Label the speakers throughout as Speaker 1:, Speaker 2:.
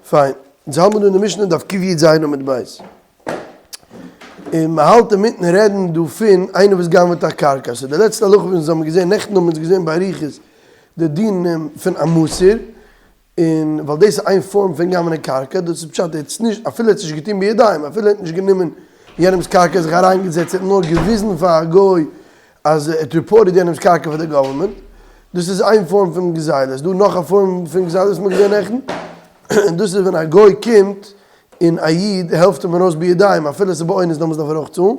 Speaker 1: פיין, אונז האלט מיר דא אין די משנה דף קי"ז עמוד ב'. און מען האלט אינמיטן רעדן דא פון איינער וואס גנב'עט א קרקע. ס'איז די לעצטע הלכה וואס אונז האבן געזען, נעכטן האבן אונז געזען באריכות די דינים פון א מסור, און ווייל דאס איז איין פארם פון גנב'נען קרקע, דאס איז פשט ער האט עס נישט, אפילו ער האט עס נישט געטון בידיים, אפילו ער האט נישט גענומען יענעמ'ס קרקע זיך אריינגעזעצט, ער האט נאר געוויזן פאר א גוי אז ער האט reported יענעמ'ס קרקע פאר די government, דאס איז איין פארם פון גזילה, ס'איז דא נאך א פארם פון גזילה וואס מ'האט געזען נעכטן, און דאס איז ווען א גוי קומט און א איד העלפט אים ארויס בידיים אפילו עס איז באונס דעמאלטס דארף ער אויך צאלן.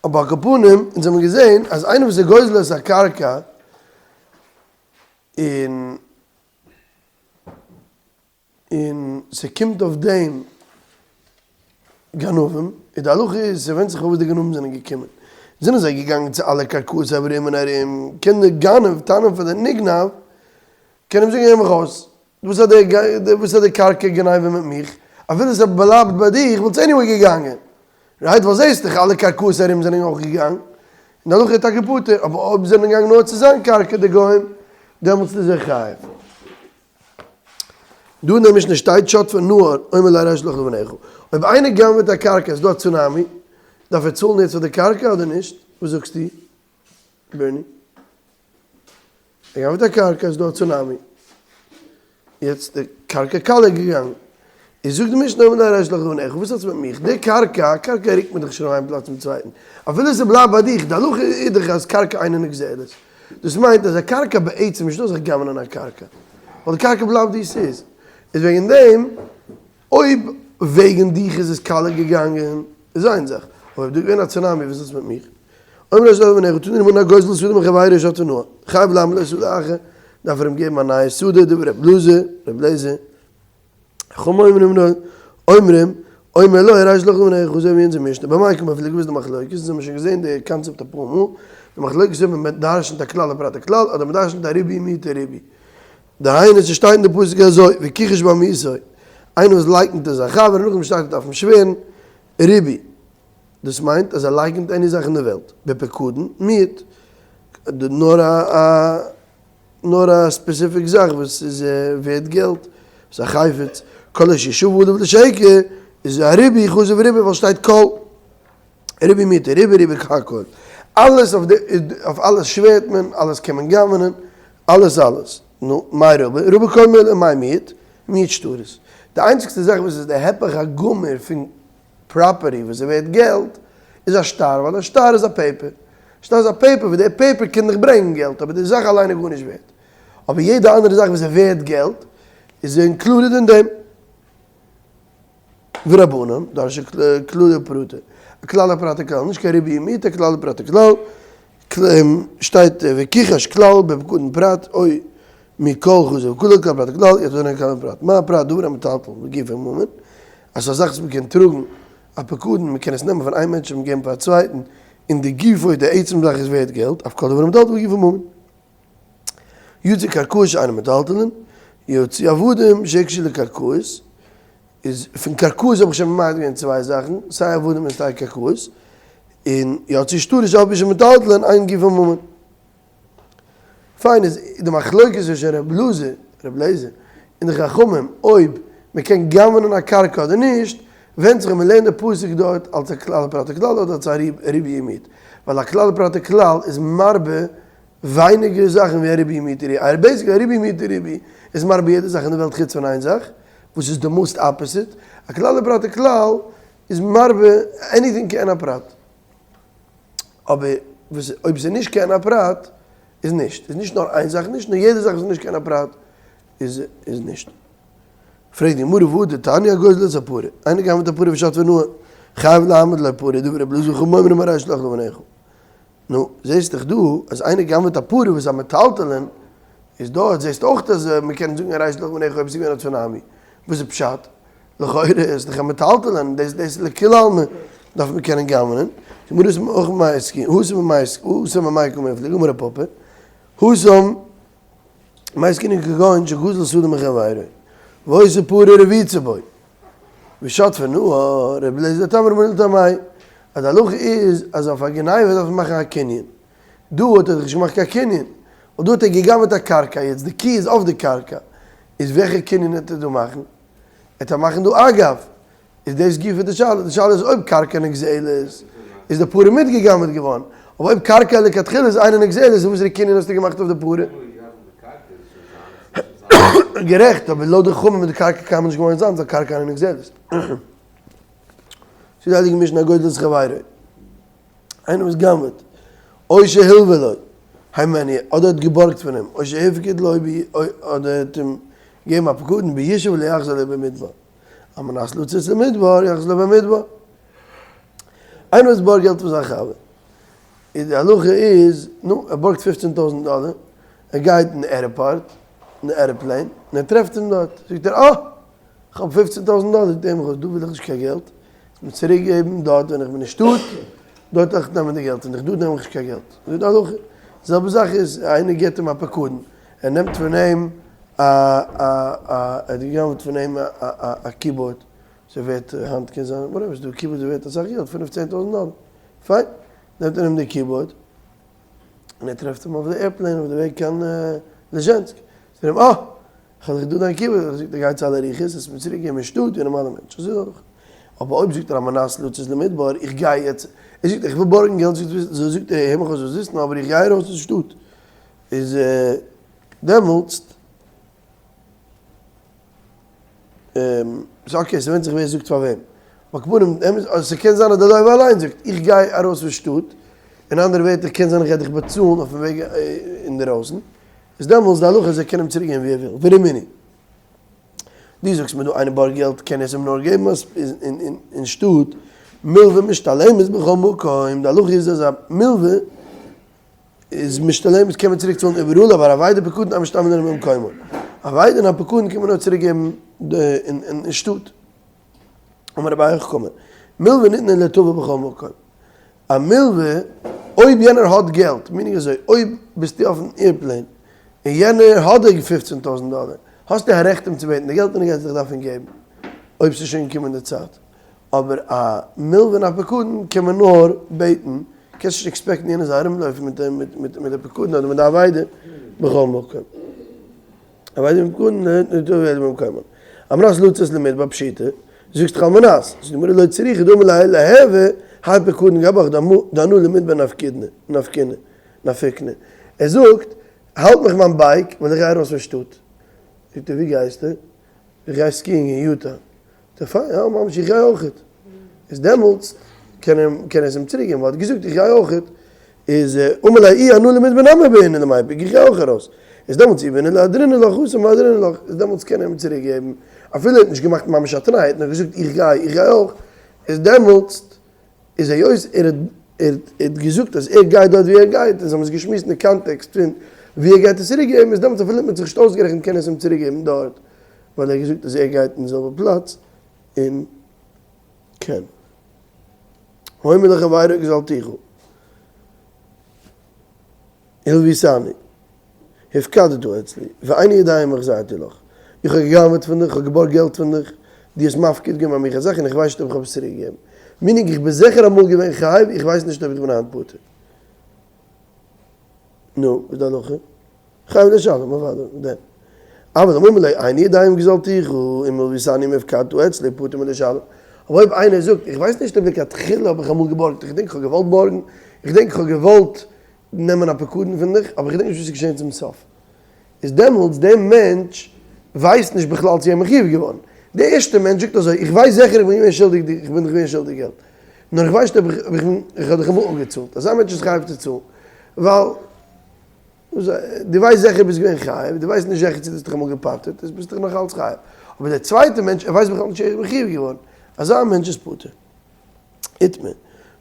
Speaker 1: אבער על כל פנים, אונז האבן געזען אז איינער וואס איז גוזל את הקרקע און און ס'קומט אויף דעם גנבים, איז די הלכה איז ס'ווענדט זיך פארוואס די גנבים זענען געקומען. זענען זיי געגאנגען צו אלע קרקעות ארום און ארום, קען דער גנב טענה'ן פאר דער נגנב, קען אים זאגן הער מיך אויס, וואס האט די וואס האט די קרקע גניבה מיט מיך? אפילו עס בלייבט ביי דיך וואלט עס anyway געגאנגען. right? ווייל זעסט דאך אלע קרקעות ארום זענען אויך געגאנגען. און דערנאך איז טאקע פטור. אבער אויב זענען געגאנגען נאר צו זיין קרקע די גוים, דעמאלטס איז ער חייב. דא אין די משנה שטייט שטפה נהר אומר לו הרי שלך לפניך. אויב איינער גנב'עט א קרקע, איז דא א צונאמי, דארף ער צאלן יעצט פאר די קרקע אדער נישט? וואס זאגסטו בערני? ער גנב'עט א קרקע, איז דא א צונאמי, יעצט די קרקע קאלע געגאנגען, איז זאגט די משנה אומר לו הרי שלך לפניך, וואס האטס מיט מיך, די קרקע, קרקע רוקט מען דאך נישט פון איין פלאץ צום צווייטן, אפילו ס'בלייבט ביי דיך, די הלכה איז דאך אז קרקע אינה נגזלת, דאס מיינט אז א קרקע בעצם נישט דא זיך גנב'נען א קרקע, ווייל די קרקע בלייבט ווי ס'איז, איז וועגן דעם אויב וועגן דיך איז עס קאלע געגאנגען איז איין זאך, אבער אויב דא איז געווען א צונאמי וואס איז מיט מיך? אומר לו הרי שלך לפניך תנו רבנן הגוזל שדה מחבירו ושטפה נהר, חייב להעמיד לו שדה אחר, דארף ער אים געבן א נייע שדה, דברי ר' אלעזר, ר' אליעזר, חכמים אומרים לו, אומרים, אומר לו הרי שלך לפניך, אזוי ווי אונזער משנה, במאי קא מיפלגי וואס איז די מחלוקת, אונז האבן שוין געזען די קאנצעפט אפאר מאל, די מחלוקת איז אויב מען דרשנ'ט א כלל ופרט וכלל, אדער מען דרשנ'ט א ריבוי מיעוט ריבוי. דהיינו ס'שטייט אין די פסוק אזוי, וכחש בעמיתו, איינער וואס לייקנט אין זיין חבר און נאכדעם שטייט ער דארף אים שווערן, ריבוי, דאס מיינט אז ער לייקנט any זאך אין די וועלט, בפקדון, מיעוט, נאר א נאר א specific זאך וואס איז ווערט געלט, וואס איז א חפץ, כל אשר ישבע עליו לשקר, איז א ריבוי חזר וריבה ווייל שטייט כל. ריבוי מיעוט ריבוי ריבוי הכל. אלעס אויף די אויף אלעס שווערט מען, אלעס קען מען גנב'נען, אלעס אלעס. נו, מאי רבי? רבי כל מילי מאי מיעוט? מיעוט שטרות. די איינציגסטע זאך וואס איז די הפך הגמור פון property וואס איז ווערט געלט, איז א שטר, ווייל א שטר איז א paper. שטר איז א paper וואס די paper קען דיך ברענגן געלט, אבער די זאך אליין איז גארנישט ווערט. אבער יעדע אנדערע זאך וואס איז ווערט געלט, איז included אין דעם. ורבנן, דרשי כללי ופרטי, א כלל א פרט א כלל, נישט קיין ריבוי ומיעוט, א כלל ופרט א כלל, שטייט וכחש כלל בפקדון פרט, אוי מכל חזיר וכולי כלל פרט וכלל, יעצט זענען כלל ופרט, מה הפרט דבר המטלטל בגופו ממון, אז ס'איז א זאך וואס מ'קען טראגן א פקדון, מ'קען עס נעמען פון איין מענטש און געבן פאר א צווייטן, און די גופו די עצם זאך איז ווערט געלט, אף כל דבר המטלטל בגופו ממון. יצא קרקעות שאינן מטלטלין, יצא עבדים שהקשו לקרקעות, איז פון קרקעות האב איך שוין ממעט געווען צוויי זאכן, סיי עבדים און סיי קרקעות, און יצא שטרות שאף על פי שמטלטלין אין גופן ממון. פיין איז די מחלוקת צווישן ר' אלעזר, ר' אליעזר, און די חכמים אויב מען קען גנב'נען א קרקע אדער נישט, ווענדט זיך אויב מען לערנט די פסוק דארט אלס א כלל ופרט וכלל אדער אלס א ריבוי ומיעוט, ווייל א כלל ופרט וכלל איז מרבה ווייניגער זאכן ווי א ריבוי ומיעוט ריבוי. basically א ריבוי ומיעוט ריבוי איז מרבה יעדע זאך אין די וועלט חוץ פון איין זאך, וואס איז די most opposite. א כלל ופרט וכלל איז מרבה anything כעין הפרט. אבער וואס אויב ס'איז נישט כעין הפרט איז נישט. איז נישט נאר איין זאך נישט, נאר יעדע זאך וואס איז נישט כעין הפרט איז איז נישט. פרעגט די גמרא והא דתניא הגוזל את הפרה, איינער גנב'עט א פרה ושטפה נהר, חייב להעמיד לו פרה, דברי רבי אלעזר וחכמים אומרים הרי שלך לפניך. נו, זעסט דאך דא אז איינער גנב'עט א פרה וואס איז א מטלטלין, איז דארט זעסט אויך אז מ'קען זאגן הרי שלך לפניך אויב עס איז געווען א צונאמי. וואס איז פשט? לכאורה איז דאך א מטלטלין, דאס דאס לכולי עלמא דארף מען קענען גנב'נען. די גמרא איז אויך במאי עסקינן, התם במאי התם במאי קמיפלגי, אמר רב פפא, התם במאי עסקינן כגון שגזל שדה מחבירו, והיתה פרה רבוצה בו, ושטפה נהר, רבי אליעזר לטעמיה ורבנן לטעמייהו, אז די הלכה איז אז אויף א גניבה דארף מען מאכן א קנין, דא האט ער דאך נישט געמאכט קיין קנין, ווייל דא האט ער געגנב'עט א קרקע, יעצט די קי איז אויף די קרקע. איז וועלכע קנין וועט ער דא מאכן? וועט ער מאכן דא אגב, איז דאס גופא די שאלה, די שאלה איז אויב קרקע נגזלת איז די פרה מיטגע'גנב'עט געווארן, אבער אויב קרקע לכתחילה איז אינה נגזלת איז וואסערע קנין האסטו געמאכט אויף די פרה? גערעכט, אבער לויט די חכמים איז די קרקע קיינמאל נישט געווארן זיינס ווייל קרקע אינה נגזלת. זאגט די הייליגע משנה הגוזל את חברו, איינער וואס גנב'עט, או שהלווה לו הימנו, אדער האט געבארגט פון אים, או שהפקיד לו אדער האט אים געגעבן א פקדון בישוב לא יחזיר לו במדבר. על מנת לצאת למדבר יחזיר לו במדבר. איינער וואס בארגט געלט פון זיין חבר, איז די הלכה איז, נו, ער בארגט פופצן טויזנט דאלער, ער גייט אין airport, אין airplane, און ער טרעפט אים דארט, זאגט ער, אה! איך האב פופצן טויזנט דאלער, זאגט ער אים, דא וויל איך נישט קיין געלט, זאלסט מיר צוריק געבן דארט ווען איך בין אין שטאט, דארט וועל איך נעמען די געלט, און איך דא נעם איך נישט קיין געלט. אזוי די הלכה. די זעלבע זאך איז, איינער געבט אים א פקדון, ער נעמט פון אים א א א ער האט געגנב'ט פון אים א א א keyboard, ס'איז ווערט היינט קען זיין whatever, ס'דא keyboard איז ווערט אסאך געלט, פינף צען טויזנט דאלער, פיין, נעמט ער אים די keyboard, און ער טרעפט אים אויף די airplane אויף די וועג קיין ליזשענסק, זאגט ער אים אה! כ'האב דיך דא דיין keyboard, זאגט ער גיי צו אלע רוחות, עס מיר צוריק געבן אין שטאט ווי א נארמאלע מענטש, אזוי אויך, אבער אויב זאגט ער על מנת לצאת למדבר, איך גיי יעצט, ער זאגט איך וויל בארגן געלט, זאגט ער הער מיך אויס זאלסט וויסן אבער איך גיי ארויס אין שטאט, איז דעמאלטסט ס'איז okay, ס'ווענדט זיך ווער זאגט פאר וועם. על כל פנים, ס'קען זיין אז דער לוה אליין זאגט, איך גיי ארויס פון שטאט, אין אנדערע ווערטער קען זיין איך גיי דיך באצאלן אויפן וועג אינדערויסן, איז דעמאלטס די הלכה אז ער קען אים צוריק געבן ווי ער וויל, ורמינהי. דו זאגסט מיר דא איינער בארגט געלט קען ער עס אים נאר געבן אין שטאט, מלווה משתלמת בכל מקום, די הלכה איז אז א מלווה איז משתלמת קען מען צוריק צאלן איבעראל אבער אבידה ופקדון אין משתלמין אלא במקומו. אבידה און א פקדון קען מען נאר צוריק געבן אין שטאט. אמר רבי אחא קאמר, מלווה ניתנה ליתבע בכל מקום. א מלווה, אויב יענער האט געלט, meaning אזוי, אויב ביסטו אויפן airplane און יענער האט די פופצן טויזנט דאלער, האסטו א רעכט אים צו בעטן די געלט און ער גייט עס דיך דארפן געבן, אויב ס'איז שוין געקומען די צייט. אבער א מלווה און א פקדון קען מען נאר בעטן קענסט נישט expect ן יענער זאל ארומלויפן מיט מיט מיט די פקדון אדער מיט די אבידה בכל מקום. אבידה ופקדון ניתנו אלא במקומן. על מנת לצאת למדבר פשיטא, זאגסט דאך על מנת, זאגט די גמרא לא צריכא דאמר ליה ליהוי האי פקדון גבך דאנא למדבר נפקדנא נפקינא נפיקנא. ער זאגט האלט מיך מיין bike ווייל איך גיי ארויס פון שטאט. זאגט ער ווי גייסטו? איך גיי skiing אין יוטא. פיין, יא ממש איך גיי אויכעט. איז דעמאלטס קען ער קען ער עס אים צוריק געבן ווייל ער האט געזאגט איך גיי אויכעט. איז אמר ליה אי אנא למדבר נמי בעינא למיפק איך גיי אויך ארויס. איז דעמאלטס אי בעינא לאהדרינהו לך התם מהדרינא לך איז דעמאלטס קען ער אים צוריק געבן אפילו ער האט נישט געמאכט ממש א תנאי ער האט נאר געזאגט איך גיי איך גיי אויך איז דעמאלטס איז היות ער האט ער האט געזאגט אז ער גייט דארט ווי ער גייט און זיי האבן עס געשמועסט אין די context פון ווי ער גייט עס צוריק געבן איז דעמאלטס אפילו האט מען זיך נישט אויסגערעכנט קען ער עס אים צוריק געבן דארט. ווייל ער האט געזאגט אז ער גייט אין די זעלבע פלאץ און קען. האומר לחבירו גזלתיך הלוויתני הפקדת אצלי ואיני יודע אם החזרתי לך, איך האב גע'גנב'עט פון דיך, איך האב געבארגט געלט פון דיך, דו האסט מפקיד געווען ביי מיך א זאך און איך ווייס נישט אויב איך האב עס צוריק געגעבן. meaning איך בין זיכער אמאל געווען חייב, איך ווייס נישט אויב איך בין היינט פטור. נו, וואס איז די הלכה? חייב לשלם, אוודאי, דען. אבל אם אמר ליה איני יודע אם גזלתיך אם הלוויתני אם הפקדת אצלי פטור מלשלם. אבער אויב איינער זאגט, איך ווייס נישט אויב לכתחילה האב איך אמאל געבארגט, איך געדענק איך האב געוואלט בארגן, איך געדענק איך האב געוואלט נעמען א פקדון פון דיך, אבער איך געדענק נישט וואס איז געשען צום סוף. איז דעמאלטס דער מענטש ווייסט נישט בכלל צו ער איז מחיוב געווארן. דער ערשטער מענטש זאגט אזוי, איך ווייס זיכער איך בין געווען שולדיג דיר, איך בין דיך געווען שולדיג געלט. נאר איך ווייס נישט אויב איך איך האב דיך אמאל אפגעצאלט. אזא מענטש איז חייב צו צאלן. ווייל דו ווייסט זיכער ביסט געווען חייב, דו ווייסט נישט זיכער צו דו האסט דיך אמאל געפטר'ט, איז ביסטו נאך אלץ חייב. אבער דער צווייטער מענטש, ער ווייסט בכלל נישט צו ער איז מחיוב געווארן. אזא מענטש איז פטור. איתמר,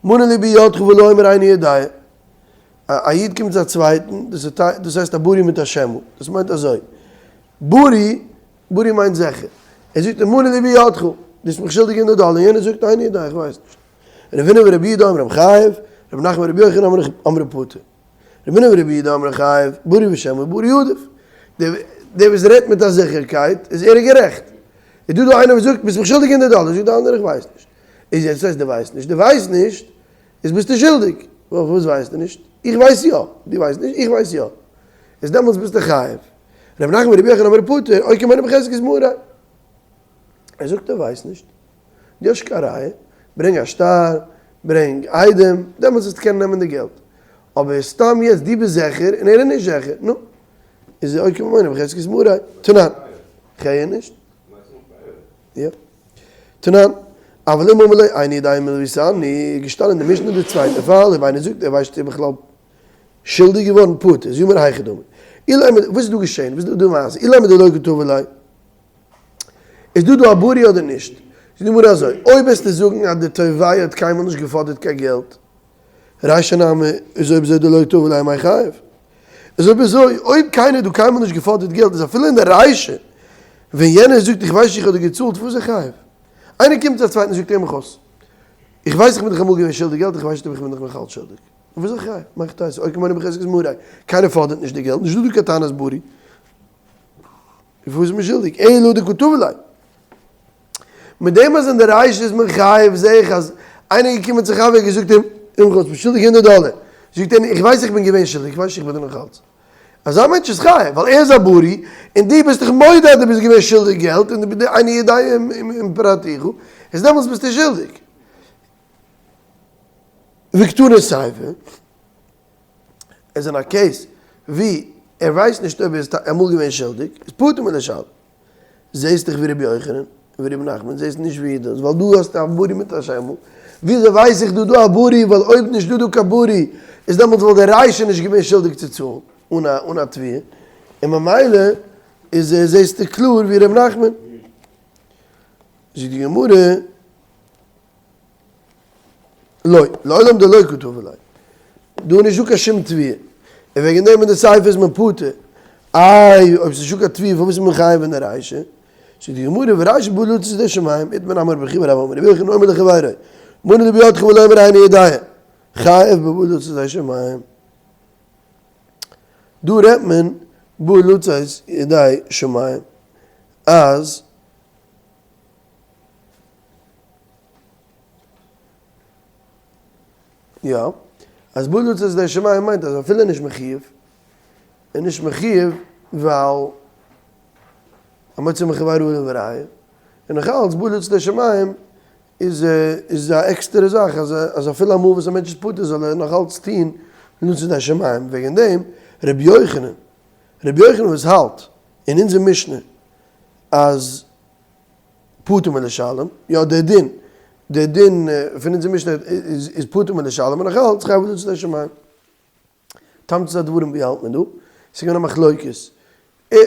Speaker 1: מנה לי בידך ולא אומר איני יודע. א איד קומט צו א צווייטן, דאס הייסט א ברי מיט א שמא. דאס מיינט אזוי, ברי, ברי מיינט זיכער. ער זאגט אים מנה לי בידך, דו ביסט מיך שולדיג הונדערט דאלער, יענער זאגט איני יודע, איך ווייס נישט. רב הונא ורבי יהודה אומרים חייב, רב נחמן ורבי יוחנן אומרים פטור. רב הונא ורבי יהודה אומרים חייב, ברי ושמא ברי עדיף. דער וואס רעדט מיט א זיכערקייט איז ער גערעכט. איז דא דא איינער וואס זאגט ביסט מיך שולדיג הונדערט דאלער, זאגט דער אנדערער איך ווייס נישט. איז יעצט וואס הייסט דו ווייסט נישט? דו ווייסט נישט איז ביסטו שולדיג. פארוואס ווייסטו נישט? איך ווייס יא. דו ווייסט נישט? איך ווייס יא. איז דעמאלטס ביסטו חייב. ר' נחמן ורבי יוחנן אמרו פטור, אוקי ממונא בחזקת מריה. ער זאגט ער ווייסט נישט. דו האסט קיין ראיה, ברענג א שטר, ברענג עדים, דעמאלטס וועסטו קענען נעמען די געלט. אבער סתם יעצט דו ביסט זיכער און ער איז נישט זיכער, נו, איז אוקי ממונא בחזקת מריה. תנן. כ'הער נישט. יא. תנן. אבל אם אמר לו איני יודע אם הלויתני, איז געשטאנען אין די משנה די צווייטע פאל, אויב איינער זאגט ער ווייסט נישט בכלל שולדיג געווארן פטור, איז יאמר היכי דמי. אילימא, וואס איז דא געשען? וואס איז דא די מעשה? אילימא דלא קא תבע ליה. איז דא דא א ברי אדער נישט? זאגט די גמרא אזוי, אויב וועסטו זאגן אז די תובע האט קיינמאל נישט געפאדערט קיין געלט, רישא נמי איז אויב אזוי דלא תבע ליה מאי חייב? איז אויב אזוי, אויב קיינער האט דא קיינמאל נישט געפאדערט געלט איז אפילו אין די רישא ווען יענער זאגט איך ווייס נישט איך האב דיר געצאלט פארוואס איז ער חייב? איינער קומט צו א צווייטן און זאגט הער מיך אויס, איך ווייס איך בין דיך אמאל געווען שולדיג געלט איך ווייס נישט אויב איך בין דיך נאך אלץ שולדיג, פארוואס איז ער חייב? מאכט אויס אויב כמוני בחזקת מרא, קיינער פאדערט נישט די געלט, נישט דא דא קיין טענת ברי. וואס איז מען שולדיג? אלא דקא תבע ליה. מיט דעם אז אין די רישא איז מען חייב זעה איך אז איינער איז געקומען צו חבר און געזאגט אים איך האב שולדיג הונדערט דאלער. זאגט ער איך ווייס איך בין געווען שולדיג איך ווייס איך בין דיר נאך אלץ. אזא מענטש איז חייב ווייל ער איז א ברי און דו ביסט דיך מודה אז דו ביסט געווען שולדיג געלט און דו ביסט איני יודע אם פרעתיך איז דעמאלטס ביסטו שולדיג. וקתני סיפא. איז אין א case ווי ער ווייסט נישט אויב ער איז אמאל געווען שולדיג, איז פטור מלשלם. זעהסט דאך ווי רבי יוחנן און ווי רבי נחמן, זעהסט נישט ווי דאס, ווייל דא האסטו א ברי מיט א שמא. וויאזוי ווייס איך דא דא א ברי, ווייל אויב נישט דא דא קיין ברי, איז דעמאלטס וואלט דער רישא נישט געווען שולדיג צו צאלן אן א תביעה, און ממילא איז זעהסטו קלאר ווי רבי נחמן. זאגט די גמרא. לא, לעולם דלא קא תבע ליה. דא איז נישטא קיין שום תביעה. און וועגן דעם אין די סיפא איז מען פטור. איי, אויב ס'איז נישטא קיין תביעה פארוואס איז מען חייב אין די רישא? זאגט די גמרא, ורישא בא לצאת לידי שמים, איתמר אמר רבי חייא בר אבא אמר רבי יוחנן אומר לחבירו, מנה לי בידך ולא אמר איני יודע, חייב בבא לצאת לידי שמים. דא רעדט מען בא לצאת ידי שמים אז. יא, אז בא לצאת ידי שמים מיינט אז אפילו נישט מחיוב, איז נישט מחיוב ווייל המוציא מחבירו עליו הראיה, און נאך אלץ בא לצאת ידי שמים איז איז א עקסטערע זאך אז אז אפילו אמאל וואס א מענטש איז פטור זאל ער נאך אלץ טוהן לצאת ידי שמים, וועגן דעם רבי יוחנן, רבי יוחנן וואס האלט אין אונזער משנה אז פטור מלשלם, יא דער דין, דער דין פון אונזער משנה איז פטור מלשלם און נאך אלץ חייב לצאת ידי שמים. תמצית הדברים ווי האלט מען דא? ס'איז געווען א מחלוקת. די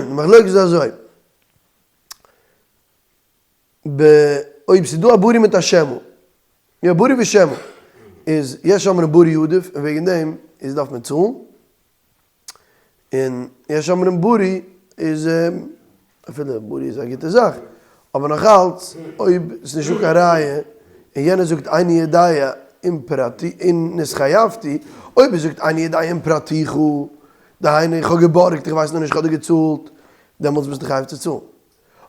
Speaker 1: מחלוקת איז אזוי. ב אויב ס'איז דא א ברי מיט א שמא, יא ברי ושמא, איז יש אומרים ברי עדיף און וועגן דעם איז דארף מען צאלן. און יש אומרים ברי איז אפילו ברי איז א גוטע זאך, אבער נאך אלץ אויב ס'איז נישטא קיין ראיה און יענער זאגט איני יודע אם פרעתי אם נתחייבתי, אויב ער זאגט איני יודע אם פרעתיך, דהיינו איך האב געבארגט איך ווייס נאר נישט איך האב דיר געצאלט, דעמאלטס ביסטו חייב צו צאלן.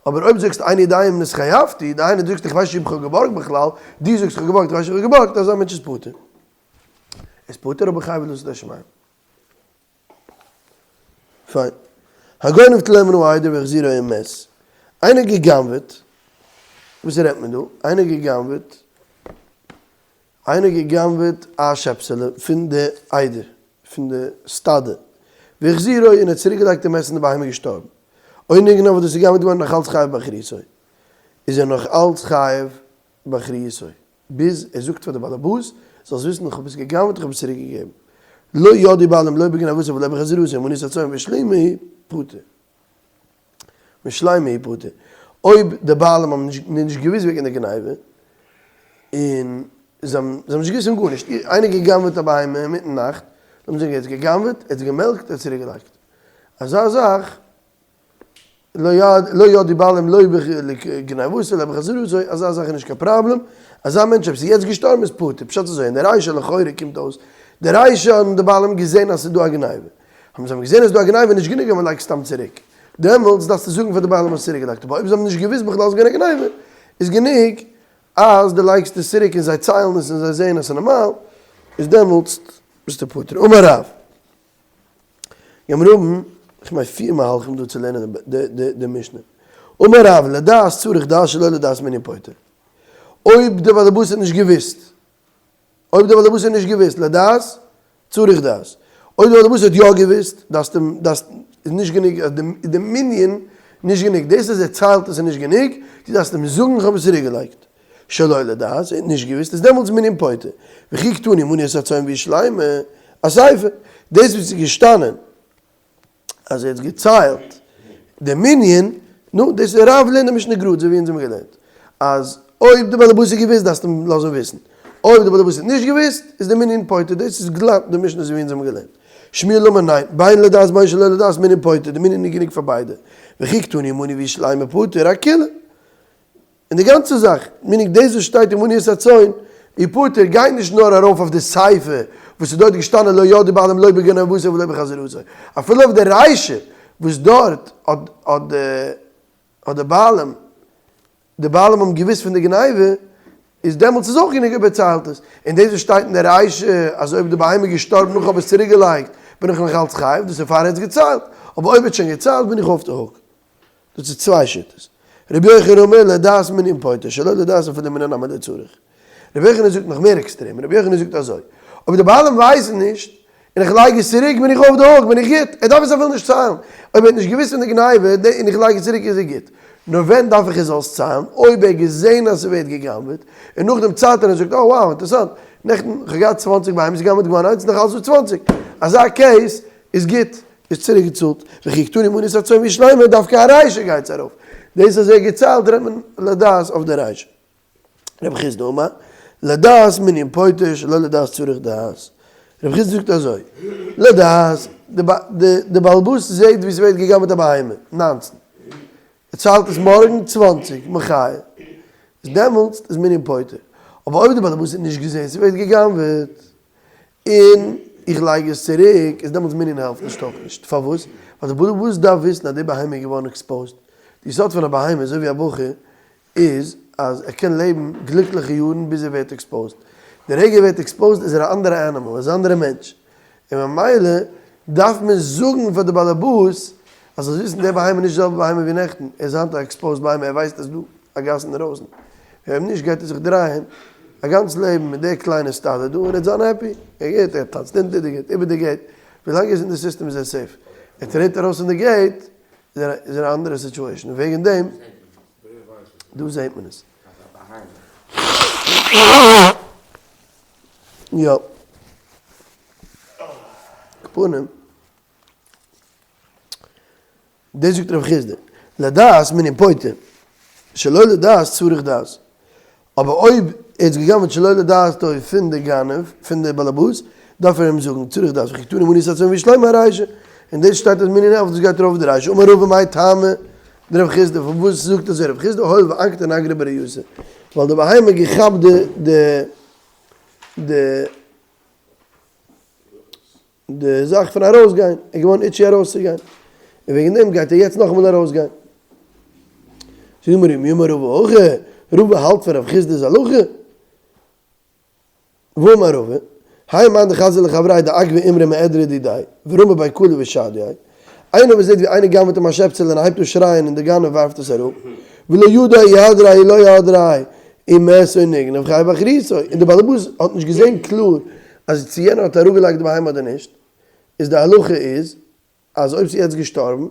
Speaker 1: אבער אויב זאגסט איני יודע אם נתחייבתי, דהיינו דו זאגסט איך ווייס נישט אויב איך האב געבארגט בכלל, דו זאגסט איך האב געבארגט איך ווייס נישט אויב איך האב געבארגט, אזא מענטש איז פטור. איז פטור אבער חייב לצאת ידי שמים. פיין. הגונב טלה מן העדר והחזירו אם מת. איינער גע'גנב'עט, וואס רעדט מען דא? איינער גע'גנב'עט, איינער גע'גנב'עט א שעפסעלע פון די עדר, פון די סטאדע, והחזירו און ער האט צוריק געלייגט אם מת און די בהמה איז געשטארבן. או נגנב אדער ס'איז גע'גנב'עט געווארן נאך אלץ חייב באחריותו. איז ער נאך אלץ חייב באחריותו. ביז ער זאגט פאר די באלעבאס, זאלסט וויסן איך האב עס גע'גנב'ט איך האב עס צוריק געגעבן. לא ידעו בעלים לא בגניבתו ולא בחזרתו ומנית הצאן והשלימו פטור. והשלימו פטור. אויב די בעלים האבן נישט געוויסט וועגן די גניבה, און זיי האבן נישט געוויסט פון גארנישט, איינער גע'גנב'ט א בהמה אינמיטן נאכט, לאמיר זאגן ער האט עס גע'גנב'ט, ער האט עס געמעלקט, ער האט צוריק געלייגט. אזא זאך לא ידעו בעלים לא בגניבתו לא בחזרתו, אזא זאך איז נישט קיין פראבלעם, אזא מענטש אויב ס'איז יעצט געשטארבן איז פטור, פשט אזוי אין די רישא לכאורה קומט אויס, די רישא האבן די בעלים געזען אז ס'איז דא א גניבה, האבן זיי געזען אז ס'איז דא א גניבה נישט גענוג אז מ'לייגט סתם צוריק, דעמאלטס דארפסטו זאגן פאר די בעלים האסט צוריק געלייגט, אבער אויב זיי האבן נישט געוואוסט בכלל אז ס'איז געווען א גניבה, איז גענוג אז דו לייגסט עס צוריק און זיי ציילן עס און זיי זעען אז ס'איז נארמאל, איז דעמאלטס ביסטו פטור. אמר רב. גיימיר האבן, כ'מיין פיר מהלכים דא צו לערנען די משנה. אמר רב, לדעת צריך דעת שלא לדעת מנין פוטר. אויב דער בעל הבית האט נישט געוואוסט, אויב דער בעל הבית האט נישט געוואוסט, לדעת צריך דעת. אויב דער בעל הבית האט יא געוואוסט, דארפסט אים, דארפסט, איז נישט גענוג, אז די, איז די מנין נישט גענוג. דאס אז ער ציילט עס איז נישט גענוג, דו דארפסט אים זאגן איך האב עס צוריקגעלייגט. שלא לדעת, ער האט נישט געוואוסט, איז דעמאלטס מנין פוטר. וכי קתני מנו את הצאן והיא שלימה, אסיפא. דאס וואס איז געשטאנען אז ער האט געציילט די מנין, נו, דאס איז רב לערנט די משנה גראד אזוי ווי אונז האבן געלערנט, אז אויב די בעל הבית האט געוואוסט דארפסטו אים לאזן וויסן, אויב די בעל הבית האט נישט געוואוסט איז די מנין פוטר, דאס איז גלאט די משנה אזוי ווי אונז האבן געלערנט. שמואל אמר ניין, בין לדעת בין שלא לדעת מנין פוטר, די מנין איז גענוג פאר ביידע, וכי קתני מנו והיא שלימה פטור, אקולא. און די גאנצע זאך, meaning דאס וואס שטייט אין מנו את הצאן, אי פטור גייט נישט נאר ארויף אויף די סיפא וואס איז דארט געשטאנען לא ידעו בעלים לא בגניבתו ולא בחזרתו, אפילו אויף די רישא וואס דארט האט האט די האט די בעלים די בעלים האבן געוואוסט פון די גניבה, איז דעמאלטס איז אויך גענוג אויב ער ציילט עס, און דאס וואס שטייט אין די רישא אז אויב די בהמה איז געשטארבן נאך האב עס צוריק געלייגט בין איך נאך אלץ חייב, דאס איז פאר ער האט עס געציילט, אבער אויב ער האט שוין געציילט בין איך off the hook. דאס איז צוויי שיטות. רבי יוחנן אומר לדעת מנין פוטר, שלא לדעת אפילו מנין נמי לא צריך. רבי יוחנן זאגט נאך מער עקסטרעם, רבי יוחנן זאגט אזוי, אויב די בעלים ווייסן נישט, און איך לייג עס צוריק בין איך off the hook, בין איך גוט, ער דארף עס אפילו נישט ציילן, אויב ער האט נישט געוואוסט פון די גניבה, און איך לייג עס צוריק איז ער גוט. נאר ווען דארף איך ער זאל עס ציילן? אויב ער האט געזען אז ס'ווערט גע'גנב'עט, און נאכדעם ציילט ער און זאגט, oh wow, אינטערעסאנט, נעכטן איך האב געהאט צוואנציג בהמות, איז גע'גנב'עט געווארן איינס, נאך אלץ דא צוואנציג. אזא case איז גוט. איז צוריק געצאלט, וכי קתני מנו את הצאן והיא שלימה, דווקא ארישא גייט ארויף, דאס אז ער האט געציילט רעדט מען לדעת אויף די רישא. רב חסדא אמר, לדעת מנין פוטר שלא לדעת צריך דעת. רב חסדא זאגט אזוי, לדעת, די בעל הבית זעהט ווי ס'ווערט געגנבעט א בהמה, 19, ער ציילט עס מארגן 20, מחיה, איז דעמאלטס איז מנין פוטר, אבער אויב די בעל הבית האט נישט געזעהן ס'ווערט געגנבעט, און איך לייג עס צוריק, איז דעמאלטס מנין העלפט נישט אויך נישט. פארוואס? ווייל די בעל הבית דארף וויסן אז די בהמה איז געווארן exposed. די יסוד פון א בהמה, אזוי ווי א בחור, איז אז ער קען לעבן גליקליכע יארן ביז ער ווערט exposed. די רגע ער ווערט exposed איז ער א אנדערע animal, ער איז א אנדערע מענטש. און ממילא דארף מען זאגן פאר די בעל הבית אז זאלסט וויסן די בהמה איז נישט די זעלבע בהמה ווי נעכטן, ער איז היינט א exposed בהמה, ער ווייסט אז דא א גאס אינדערויסן. אויב נישט גייט ער זיך דרייען א גאנץ לעבן מיט די קליינע סטאדע דא און ער וועט זיין happy, ער גייט, ער טאנצט אונטער די gate, איבער די gate, ווילאנג ער איז אין די סיסטעם איז ער safe, ער טרעט ארויס פון די gate איז ער א אנדערע situation, וועגן דעם דא זעט מען עס. יא. כפנים. דאס זאגט רב חסדא, לדעת מנין פוטר, שלא לדעת צריך דעת. אבער אויב ער האט געגנב'ט שלא לדעתו פון די גנב, פון די באלעבאס, דארף ער אים זאגן, צריך דעת, וכי קתני מנו את הצאן והיא שלימה ארישא. און דאס שטייט אז מנין העלפט, דאס גייט ארויף די רישא. אמר רבא מאי טעמא דרב חסדא, פארוואס זאגט אזוי רב חסדא, הואיל ואנקטה נגרא בריעותא, ווייל די בהמה האט געכאפט די די די די זאך פון ארויסגיין, ער איז געווארן itchy ארויסצוגיין, און וועגן דעם גייט ער יעצט נאכאמאל ארויסגיין. זאגט די גמרא, מי אמר רבא הכי, רבא האלט פון רב חסדא'ס הלכה? ואמר רבא, האי מאן דחזי לחבריה דעכבי אימרא מעדרא דידיה, ורמי ביה קלא ושדייה, איינער וואס זעט ווי איינער גנב'עט אים א שעפצעלע און הייבט אן שרייען און דער גנב ווארפט עס אראפ, ולא ידע אי הדריה אי לא הדריה, אם מת או נגנב חייב באחריותו, און דער בעלעבאס האט נישט געזען קלאר אז צו יענער האט אראפגעלייגט די בהמה אדער נישט, איז די הלכה איז אז אויב ס'איז יעצט געשטארבן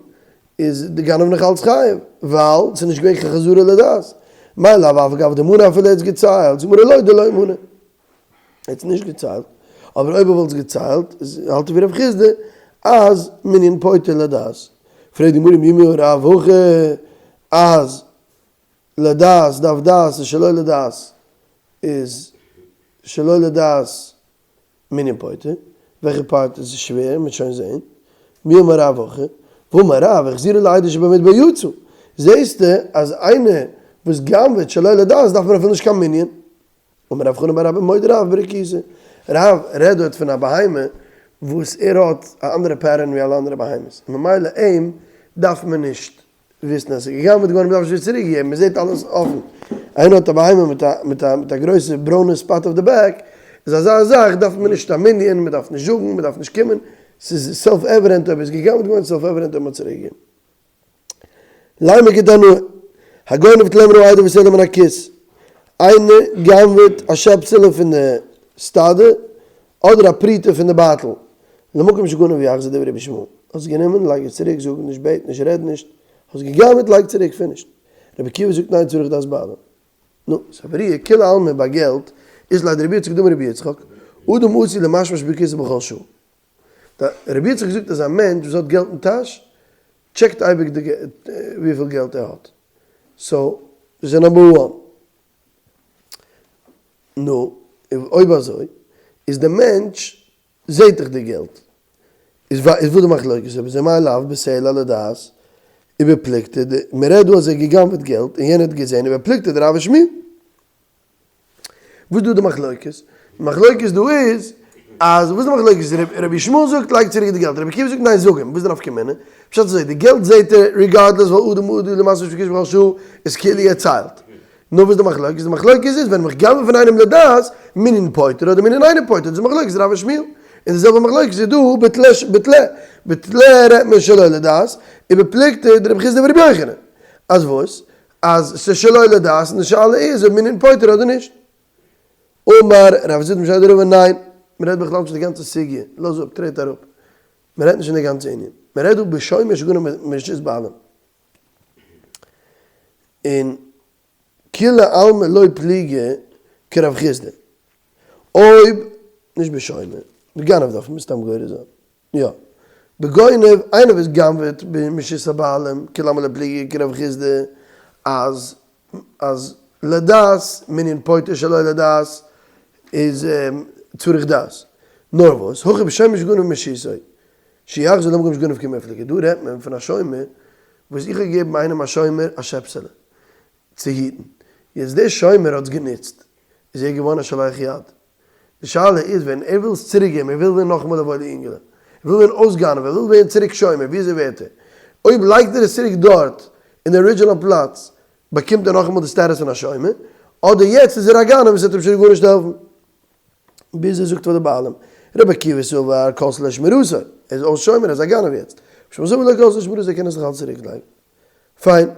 Speaker 1: איז די גנב נאך אלץ חייב, ווייל ס'איז נישט געווען קיין חזרה לדעת, מאי לאו אף על גב דמנה אפילו ער האט עס געציילט, זאגט מיר לא דלא מנה. ער האט עס נישט געציילט, אבער אויב ער וואלט עס געציילט, האלט ער ווי רב חסדא אז מנין פוטר לדעת. פרעגט די גמרא מי אמר רב הכי אז לדעת דארף דעת און שלא לדעת איז שלא לדעת מנין פוטר, וועלכע part איז שווער מ'וועט שוין זעהן, מי אמר רב הכי, ואמר רב החזירו לעדו שבמדבר יצא, זעהסטו אז איינער וואס גנב'עט שלא לדעת דארף מען אפילו נישט קיין מנין. אמר רב חנן בר אבא מודה רב ברקיתא, רב רעדט דארט פון א בהמה וואס ער האט א אנדערע pattern ווי אלע אנדערע בהמות, ממילא אים דארף מען נישט וויסן אז ס'איז גע'גנב'עט געווארן מ'דארף נישט צוריק געבן, מ'זעט אלעס אפן, איינער האט א בהמה מיט א מיט א מיט א גרויסע ברוינע spot אויף די back, איז אזא זאך דארף מען נישט א מנין, מ'דארף נישט זאגן, מ'דארף נישט קומען. ס'איז self evident אויב איז גע'גנב'ט געווארן, self evident אויב מ'האט צוריק געגעבן. לימא כתנאי, הגונב טלה מן העדר וסלע מן הכיס, איינער גנב'עט א שעפסעלע פון די סטאדע אדער א פרוטה פון די בייטל, למקום שגנב יחזיר דברי רבי ישמעאל, האסט גענומען לייג עס צוריק, זאג נישט בעט נישט רעד נישט, האסט געגנב'עט לייג צוריק פינישט, רבי עקיבא זאגט ניין צריך דעת בעלים. נו, סברוה כולי עלמא ביי געלט אית ליה דרבי יצחק דאמר רבי יצחק, אדם עשוי למשמש בכיסו בכל שעה. רבי יצחק זאגט אז א מענטש וואס האט געלט אין טאש טשעקט אייביג די וויפיל געלט ער האט. so דאס איז number one. נו, אויב אזוי איז די מענטש זעהט דאך די געלט. איז וואס די מחלוקת אויב איז מאי לאו בסלע לדעת ובפלוגתא ד, מען רעדט דא אז ער האט גע'גנב'עט געלט און יענער האט געזעהן ובפלוגתא דרב ושמואל. וואס דא די מחלוקת? די מחלוקת דא איז אז וואס די מחלוקת? רבי ישמעאל זאגט לייג צוריק די געלט, רבי עקיבא זאגט ניין זאג אים, וואס איז די נפקא מינה? פשט אזוי, די געלט זעהט ער regardless ווייל אדם עשוי למשמש בכיסו בכל שעה איז כאילו ער ציילט. נו וואס די מחלוקת? די מחלוקת איז ווען איך גנב'ע פון איינעם לדעת, מנין פוטר אדער מנין אינו פוטר, דאס איז מחלוקת רב ושמואל. און די זעלבע מחלוקת איז דא בטלה בטלה, בטלה רעדט מען שלא לדעת, ובפלוגתא דרבי חסדא ורבי יוחנן. אז וואס? אז ס'איז שלא לדעת און די שאלה איז אויב מנין פוטר אדער נישט. אמר רב זוטרא משמיה דרבא ניין, מ'רעדט בכלל נישט די גאנצע סוגיא, לאז אפ, טרעט אראפ. מ'רעדט נישט פון די גאנצע ענין. מ'רעדט דא בשומר שגנב מרשות בעלים. און כולי עלמא לא פליגי כרב חסדא. אויב, נישט בשומר, בגנב דארף מען מסתם גורס זיין. יא. בגונב, איינער וואס גנב'עט מרשות הבעלים, כולי עלמא לא פליגי כרב חסדא, אז אז לדעת מנין פוטר שלא לדעת איז צריך דעת. נאר וואס, הכא בשומר שגנב מרשותו, שיחזיר למקום שגנב קמיפלגי, דא רעדט מען פון א שומר וואס איך האב געגעבן איינעם א שומר א שעפסעלע צו היטן, יעצט דער שומר האט עס גענוצט, איז ער געווארן א שולח יד, די שאלה איז ווען ער וויל עס צוריק געבן, ער וויל ווערן נאכאמאל א וואוילע אינגעלע, ער וויל ווערן אויס גנב, ער וויל ווערן צוריק שומר, וויאזוי ווערט ער? אויב לייגט ער עס צוריק דארט אין די original פלאץ, באקומט ער נאכאמאל די status פון א שומר, אדער יעצט איז ער א גנב און עס וועט אים שוין גארנישט העלפן? ביז ער זאגט פאר די בעלים, רבי עקיבא סבר כלתה לו שמירתו, ער איז אויס שומר, ער איז א גנב יעצט, רבי שמעון סבר לא כלתה לו שמירתו, ער קען עס נאך אלץ צוריק לייגן. פיין,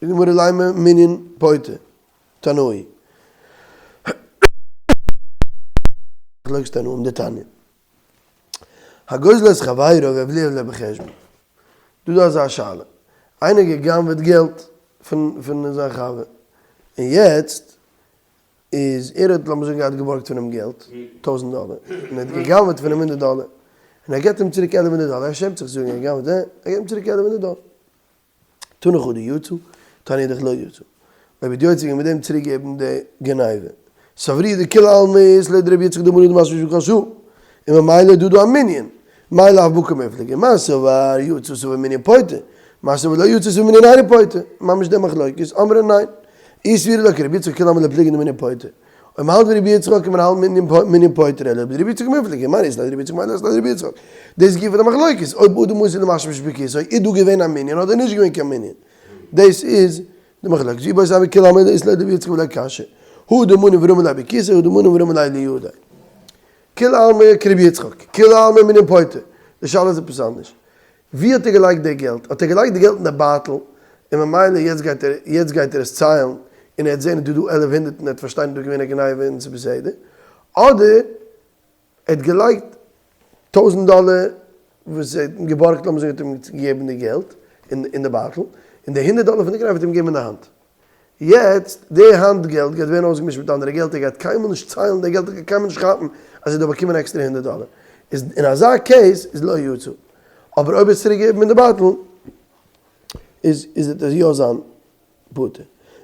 Speaker 1: די גמרא לימא מנין פוטר. תנאי. מחלוקת תנאים דתניא. הגוזל את חברו והבליע לו בחשבון. דא דא אזא שאלה. איינער האט גע'גנב'עט געלט פון פון זיין חבר. און יעצט איז ער האט לאמיר זאגן געהאט געבארגט פון אים געלט, טויזנט דאלער. און ער האט גע'גנב'עט פון אים הונדערט דאלער. און ער געבט אים צוריק עלף הונדערט דאלער. ער שעמט זיך צו זאגן ער האט גע'גנב'עט. ער געבט אים צוריק עלף הונדערט דאלער. תנא חדא יצא, תניא אידך לא יצא. אויב איז יוצא געווען מיט דעם צוריק געבן די גניבה. סברוה דכולי עלמא אית להו דרבי יצחק דאמר אדם משמש בכל שעה. און ממילא איז דא דא א מנין. מאי לאו בהא קמיפלגי. מר סבר יצא סבר מנין פוטר. מר סבר לא יצא סבר מנין אינו פוטר. ממש די מחלוקת. אמרי ניין. אי סבירא ליה כרבי יצחק כולי עלמא לא פליגי דמנין פוטר. אויב מ'האלט ווי רבי יצחק קען מען האלטן מנין פוטר אלא אויב רבי יצחק קמיפלגי מר אית ליה דרבי יצחק מאי לית ליה דרבי יצחק. דאס גופא די מחלוקת אויב אדם עשוי למשמש בכיסו איז דא געווען א מנין אדער נישט געווען קיין מנין. דאס איז די מחלוקת. ואיבעית אימא כולי עלמא אית ליה דרבי יצחק ולא קשיא. הא דמנה ורמי ליה בכיסו הא דמנה ורמי ליה לידיה. כולי עלמא כרבי יצחק. כולי עלמא מנין פוטר. די שאלה איז עפעס אנדערש. ווי האט ער געלייגט די געלט? האט ער געלייגט די געלט אין די בייטל, און ממילא יעצט גייט ער יעצט גייט ער עס ציילן, און ער וועט זען אז דא דא עלף הונדערט און ער וועט פארשטיין אז דא איז געווען א גניבה און ס'איז בסדר, אדער ער האט געלייגט טויזנט דאלער וואס ער האט אים געבארגט לאמיר זאגן ער האט אים געגעבן די געלט אין די בייטל, און די הונדערט דאלער פון די גניבה האט ער אים געגעבן אין די האנט. יעצט, די האנט געלט גייט ווערן אויסגעמישט מיט אנדערע געלט, ער גייט קיינמאל נישט ציילן די געלט, ער גייט קיינמאל נישט כאפן אז ער האט דא באקומען עקסטערע הונדערט דאלער. איז אין אזא case איז לא יצא. אבער אויב עס צוריק געבן אין די בייטל, איז איז וועט עס יא זיין פטור.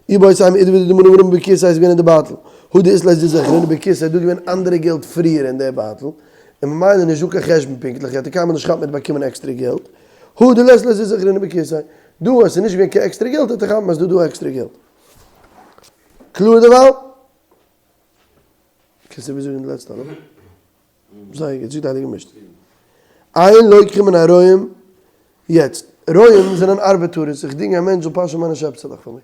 Speaker 1: איבעית אימא אידי ודי דמנה ורמי בכיסיה איז געווען אין די בייטל. הא דאית ליה זוזי אחרינא בכיסיה איז דא געווען אנדערע געלט פריער אין די בייטל, און ממילא נישט דא קיין חשבון פונקטליך, ער האט קיינמאל נישט כאפן ער האט באקומען עקסטערע געלט. הא דלית ליה זוזי אחרינא בכיסיה. דא אז ס'איז נישט געווען קיין עקסטערע געלט האט ער כאפן אז דא דא עקסטערע געלט. קלאר דערווייל? קענסט איבער זאגן די לעצטע הלכה? זייער גוט, זאגט די הייליגע משנה. אין לוקחין מן הרועים, יעצט, רועים זענען ארבעטארעס, איך דינג א מענטש זאל פאשען מיינע שעפסעלעך פאר מיך.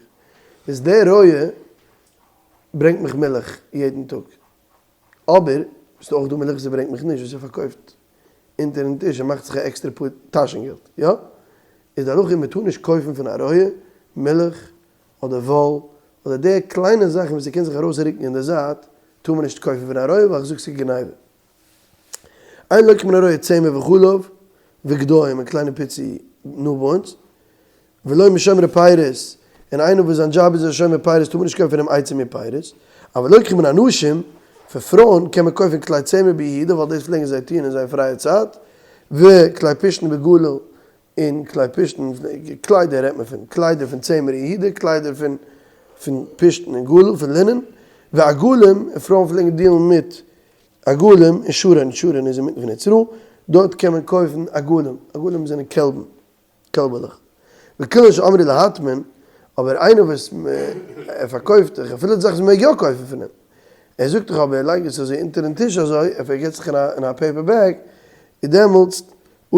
Speaker 1: איז דער רועה ברענגט מיך מילך יעדן טאג. אבער, ס'איז אויך דא מילך וואס ער ברענגט מיך נישט, וואס ער פארקויפט. אונטערן טיש און מאכט זיך א עקסטערע פאר טאשן געלט, יא? איז די הלכה מען טאר נישט קויפן פון א רועה מילך אדער וואל אדער די קליינע זאכן וואס ס'קען זיך ארויסרוקן אין די זייט טאר מען נישט קויפן פון א רועה ווייל איך זאג ס'איז גניבה. אין לוקחין מן הרועה צמר וחלב וגדיים און קליינע פיצי newborns, ולא משומרי פירות, און איינער וואס זיין דזשאב איז א שומר פירות טאר מען נישט קויפן פון אים עצים און פירות, אבל לוקחין מן הנשים, פון פרויען קען מען קויפן כלי צמר ביהודה ווייל דאס פלעגן זיי טוען אין זייער פרייע צייט, וכלי פשתן בגליל און כלי פשתן, קליידער רעדט מען פון, קליידער פון צמר אין יהודה, קליידער פון פון פשתן אין גליל, פון לינען, ועגלים, און פרויען פלעגן דילן מיט עגלים אין שרון, שרון איז אינמיטן פון ארץ ישראל, דארט קען מען קויפן עגלים, עגלים זענען קעלבן, קעלבעלעך. וכולן שאמרו להטמין, אבער איינער וואס ער פארקויפט דיך, אפילו די זאך וואס מען מעג יא קויפן פון אים, ער זאגט דיך אבער ער לייגט עס אזוי אונטערן טיש אזוי, ער פארגעסט זיך אין א paper bag, איז דעמאלטס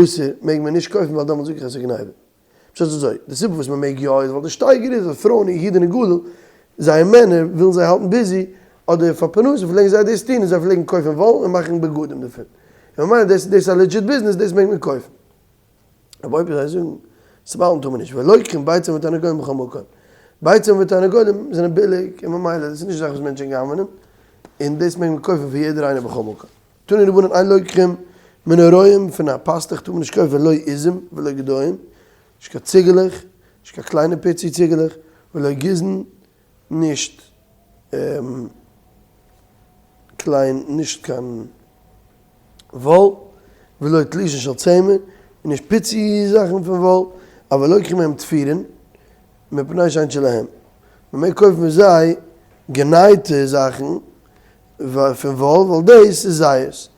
Speaker 1: אסור, מעג מען נישט קויפן ווייל דעמאלטס זאג איך אז ס'איז גניבה. פשט איז אזוי, די סיבה וואס מען מעג יא איז ווייל די שטייגער איז אז פרויען אין יהודה און גליל, זייער מענער ווילן זיי האלטן busy, אדער פאר פרנסה פלעגן זיי דאס טון און זיי פלעגן קויפן וואל און מאכן בגדים דערפון. און ממילא דאס איז א legit ביזנעס, דאס מעג מען קויפן. אבער אויב זיי זאגן ס'באלן טאר מען נישט, ולוקחין ביצים ותרנגולים בכל מקום. ביצים ותרנגולים זענען ביליג און ממילא דאס איז נישט זאך וואס מענטשן גנב'נען, און דאס מעג מען קויפן פון יעדער איינער בכל מקום. תנו רבנן אין לוקחים מן הרועים פון א פאסטוך טאר מען נישט קויפן לא עזים ולא גדיים, נישט קיין ציגעלעך, נישט קיין קליינע פיצי ציגעלעך, ולא גיזין, נישט קליין נישט קיין וואל, ולא תלושין של צמר, און נישט פיצי זאכן פון וואל, אבל לוקחים מהם תפורין, מפני שאין שלהם. מען מעג קויפן פון זיי גענייטע זאכן פון וואל, ווייל דאס איז זייערס,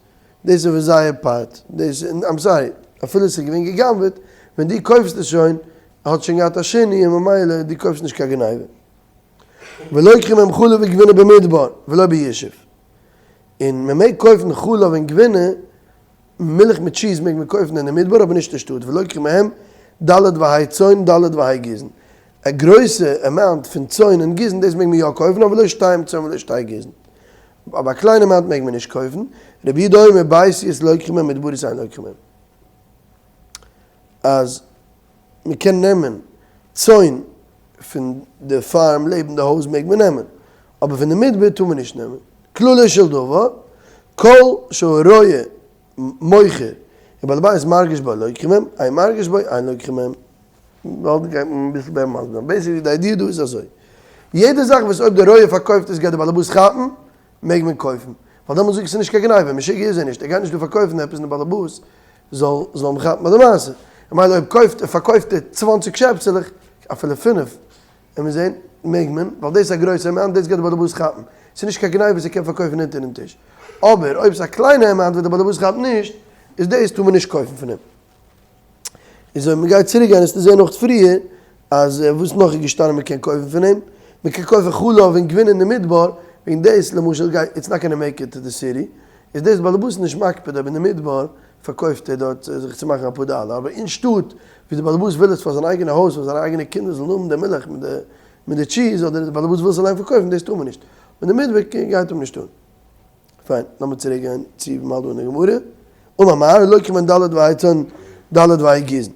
Speaker 1: דאס איז פון זייער part, דאס, I'm sorry, אפילו עס איז געווען גע'גנב'עט, ווען דו קויפסט עס שוין, האט שוין געהאט א שינוי און ממילא דו קויפסט נישט קיין גניבה. ולוקחים מהם חלב וגבינה במדבר ולא בישוב. און מען מעג קויפן חלב און גבינה, מילך מיט טשיז מעג מען קויפן אין די מדבר אבער נישט אין שטאט, ולוקחים מהם ד' וה' צאן ד' וה' גיזין. א גרויסע amount פון צאן און גיזין דאס מעג מען יא קויפן אבער לא שתיים צאן ולא שתי גיזין. אבער א קליינע amount מעג מען נישט קויפן, רבי יהודה אומר ביתיות לוקחים מהם מדבריות אין לוקחים מהם. אז מען קען נעמען צאן פון די farm לעבן די הויז מעג מען נעמען, אבער פון די מדבר טאר מען נישט נעמען. כללו של דבר, כל שהרועה מוכר ובעל הבית מרגיש בו לוקחים מהם, אין מרגיש בו אין לוקחים מהם. באלד גייט מען אביסל מער מסביר זיין. basically די idea דא איז אזוי, יעדע זאך וואס אויב די רועה פארקויפט עס גייט די בעלעבאס כאפן, מעג מען קויפן. ווייל דעמאלטס זאג איך ס'איז נישט קיין גניבה, משוגע איז ער נישט, ער גייט נישט דא פארקויפן עפעס און די בעלעבאס זאל זאל אים כאפן ביי די מעשה. ממילא אויב קויפט ער פארקויפט ער צוואנציג שעפסעלעך, אפילו פינף, און מיר זעהן, מעג מען, ווייל דאס איז א גרויסע amount, דאס גייט די בעלעבאס כאפן. ס'איז נישט קיין גניבה וואס ער קען פארקויפן אונטערן טיש. אבער אויב ס'איז א קליינע amount וואס די בעלעבאס כאפט נישט, איז דאס טאר מען נישט קויפן פון אים. איז אויב מ'גייט צוריק גיין וועסטו זעהן נאך פריער אז וואס נאך איז געשטאנען מ'קען קויפן פון אים, מ'קען קויפן חלב און גבינה אין די מדבר, וועגן דאס למשל גייט it's not gonna make it to the city, איז דאס באלעבאס נישט מקפיד אויב אין די מדבר פארקויפט ער דארט זיך צו מאכן אפאר דאלער, אבער אין שטאט ווי די באלעבאס וויל עס פאר זיין אייגענע הויז פאר זיינע אייגענע קינדער זאלן האבן די מילך מיט די מיט די טשיז אדער די באלעבאס וויל עס אליין פארקויפן דאס טאר מען נישט, אבער אין די מדבר גייט אים נישט אן. פיין, לאמיר צוריק גיין צו ווי מ'האלט דא אין די גמרא. אמר מר, לוקחין מהן ד' וה' צאן ד' וה' גיזין.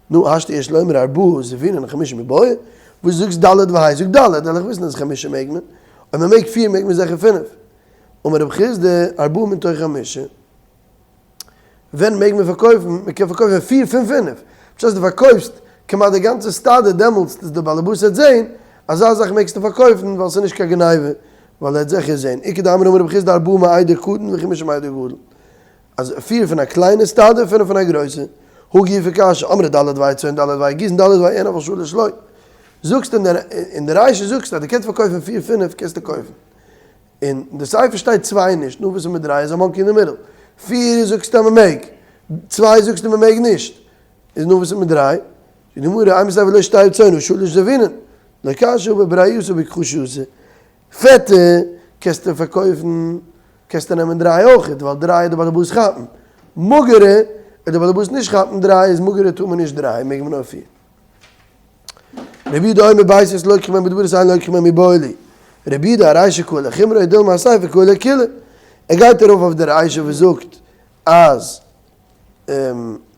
Speaker 1: נו, השתא יש לומר ארבעה זבינן חמשה מיבעיא? וואס זאגסט ד' וה'? זאג ד', וועל איך וויסן אז חמשה מעג מען. אויב מ'מעג פיר מעג מען זיכער פינף. אמר רב חסדא, ארבעה מתוך חמשה. ווען מעג מען פארקויפן? מען קען פארקויפן פיר פון פינף. בשעת דו פארקויפסט כמעט די גאנצע סטאדע דעמאלטס איז די בעלעבאס העט זעהן, אזא זאך מעגסטו פארקויפן ווייל ס'איז נישט קיין גניבה, ווייל ער העט זיכער זעהן. איכא דאמרי אמר רב חסדא ארבעה מעדר קטן וחמשה מעדר גדול. אז פיר פון א קליינע סטאדע און פינף פון א גרויסע. הא גופא קשיא, אמרי ד' וה' צאן ד' וה' גיזין ד' וה' אין אבל שלש לא. זאגסט אין די רישא זאגסטו אז דו קענסט פארקויפן פיר פינף קענסטו קויפן. אין די סיפא שטייט צוויי נישט, נו וואס איז מיט דריי איז א monkey אין די middle, פיר זאגסטו אז מ'מעג, צוויי זאגסטו מ'מעג נישט, איז נו וואס איז מיט דריי? זאגט די גמרא, אימא סיפא לא שתי צאן הא שלש זבינן, לא קשיא הא בברייתא בהכחשה, פעטע קענסטו פארקויפן, קענסטו נעמען דריי אויכעט, ווייל דריי איז די באלעבאס כאפן, מאגערע איז די באלעבאס נישט כאפן דריי איז מאגערע טאר מען נישט דריי מעג מען נאר פיר. רבי יהודה אומר ביתיות לוקחין מהן מדבריות אין לוקחין מהן מיבעי ליה. רבי יהודה ארישא קאי לחומרא דילמא אסיפא קאי לקולא. ער גייט ארויף אויף די רישא וואס זאגט אז.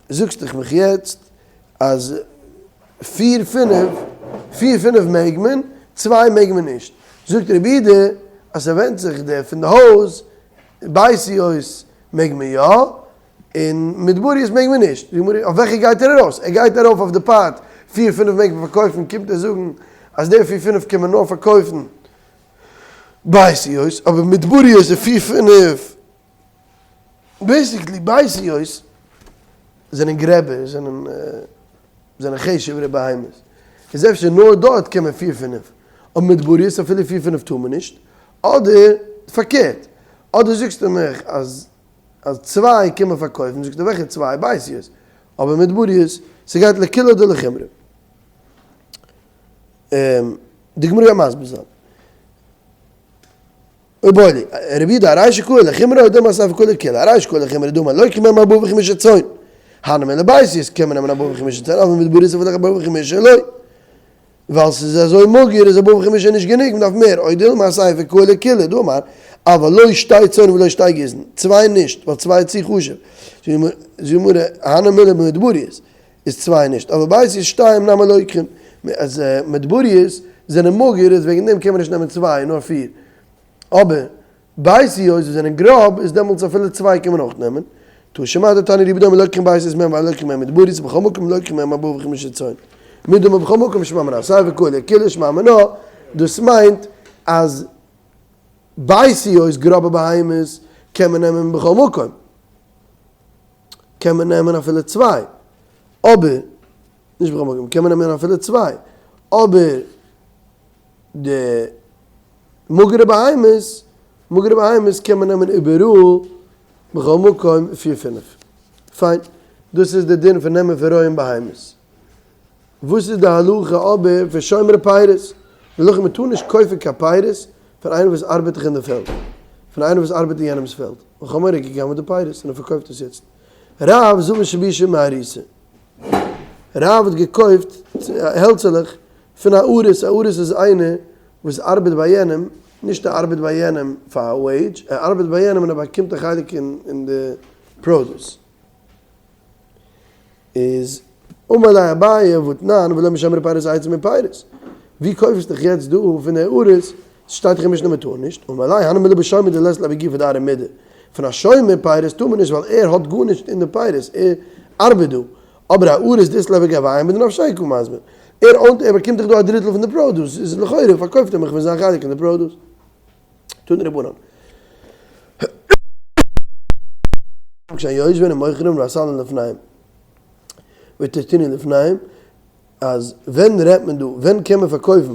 Speaker 1: זאגסט דאך מיך יעצט אז פיר פינף, פיר פינף מעג מען, צוויי מעג מען נישט. זאגט רבי יהודה אז ס'ווענדט זיך די פון די הויז, ביתיות מעג מען יא, און מדבריות מעג מען נישט. זאגט גמרא, אויף וועלכע גייט ער ארויס? ער גייט ארויף אויף די part פיר פינף מעג מען פארקויפן, קומט ער זאגן אז די פיר פינף קען מען נאר פארקויפן ביתיות, אבער מדבריות איז פיר פינף. basically ביתיות זענען גרעבער, זענען זענען חשוב'ערע בהמות, איז אפשר נאר דארט קען מען פיר פינף, אבער מדבריות אפילו פיר פינף טאר מען נישט, אדער פארקערט, אדער זאגסטו מיך אז אז צוויי קען מען פארקויפן, זאגסטו וועלכע צוויי ביתיות, אבער מדבריות, ס'גייט לקולא אדער לחומרא. די גמרא גייט מסביר זיין. איבעיא להו, רבי יהודה ארישא קאי לחומרא או דילמא אסיפא קאי לקולא, ארישא קאי לחומרא דאמר לוקחין מהם ארבעה וחמישה צאן, הני מילי ביתיות קען מען נעמען ארבעה וחמישה צאן אבער מדבריות אפילו ארבעה וחמישה לא, ווייל ס'איז אזוי מאגער איז ארבעה וחמישה נישט גענוג מ'דארף מער, או דילמא אסיפא קאי לקולא דאמר אבל לא שתי צאן ולא שתי גיזין, צוויי נישט ווייל צוויי איז צו חשוב, זאגט די גמרא הני מילי במדבריות איז צוויי נישט, אבער ביתיות שתיים נמי לוקחין, אז מדבריות זענען מאגער איז וועגן דעם קען מען נישט נעמען צוויי נאר פיר, אבער ביתיות וואס זענען גראב איז דעמאלטס אפילו צוויי קען מען אויך נעמען, תא שמע דתניא רבי יהודה אומר לוקחין ביתיות מהם ואין לוקחין מהם מדבריות ובכל מקום לוקחין מהם ארבעה וחמישה צאן, מדאמר בכל מקום שמע מינה סיפא קאי לקולא שמע מינה, דאס מיינט אז ביתיות גראבע בהמות קען מען נעמען בכל מקום. קען מען נעמען אפילו צוויי, אבער, נישט בכל מקום, קען מען נעמען אפילו צוויי, אבער די מאגערע בהמות, מאגערע בהמות קען מען נעמען איבעראל בכל מקום פיר פינף. פיין, דאס איז די דין פון נעמען פון רועים בהמות. וואס איז די הלכה אבער פון שומרי פירות? די הלכה מען טאר נישט קויפן קיין פירות פון איינער וואס ארבעט דאך אין די פעלד, פון איינער וואס ארבעט אין יענעמס פעלד, ווייל כ'האב מורא געגנב'ט די פירות און ער פארקויפט עס יעצט. רב זבין שבישא מעריסה. רב האט געקויפט העלצעלעך פון א אריס, א אריס איז איינער וואס ארבעט ביי יענעם, נישט ער ארבעט ביי יענעם פאר א וועידזש, ער ארבעט ביי יענעם און ער באקומט א חלק אין די produce. איז אמר ליה אביי והתנן ולא משומרי פירות עצים ופירות, ווי קויפסט דיך יעצט דא פון די אריס, ס'שטייט דאך אין משנה מ'טאר נישט, אמר ליה הני מילי בשומר דלית ליה בגופיה דארעא מידי, פון א שומר פירות טאר מען נישט ווייל ער האט גארנישט אין די פירות, ער ארבעט דא, אבער א אריס דאית ליה בגויה מדנפשיה קא מזבין, ער own ט ער באקומט דאך דא א דריטל פון די produce, איז לכאורה פארקויפט ער מיך פון זיין חלק אין די produce. תנו רבנן. כשהן יושבין ומוכרין והסלין לפניהם וטורטינין לפניהם, אז ווען רעדט מען דא, ווען קען מען פארקויפן,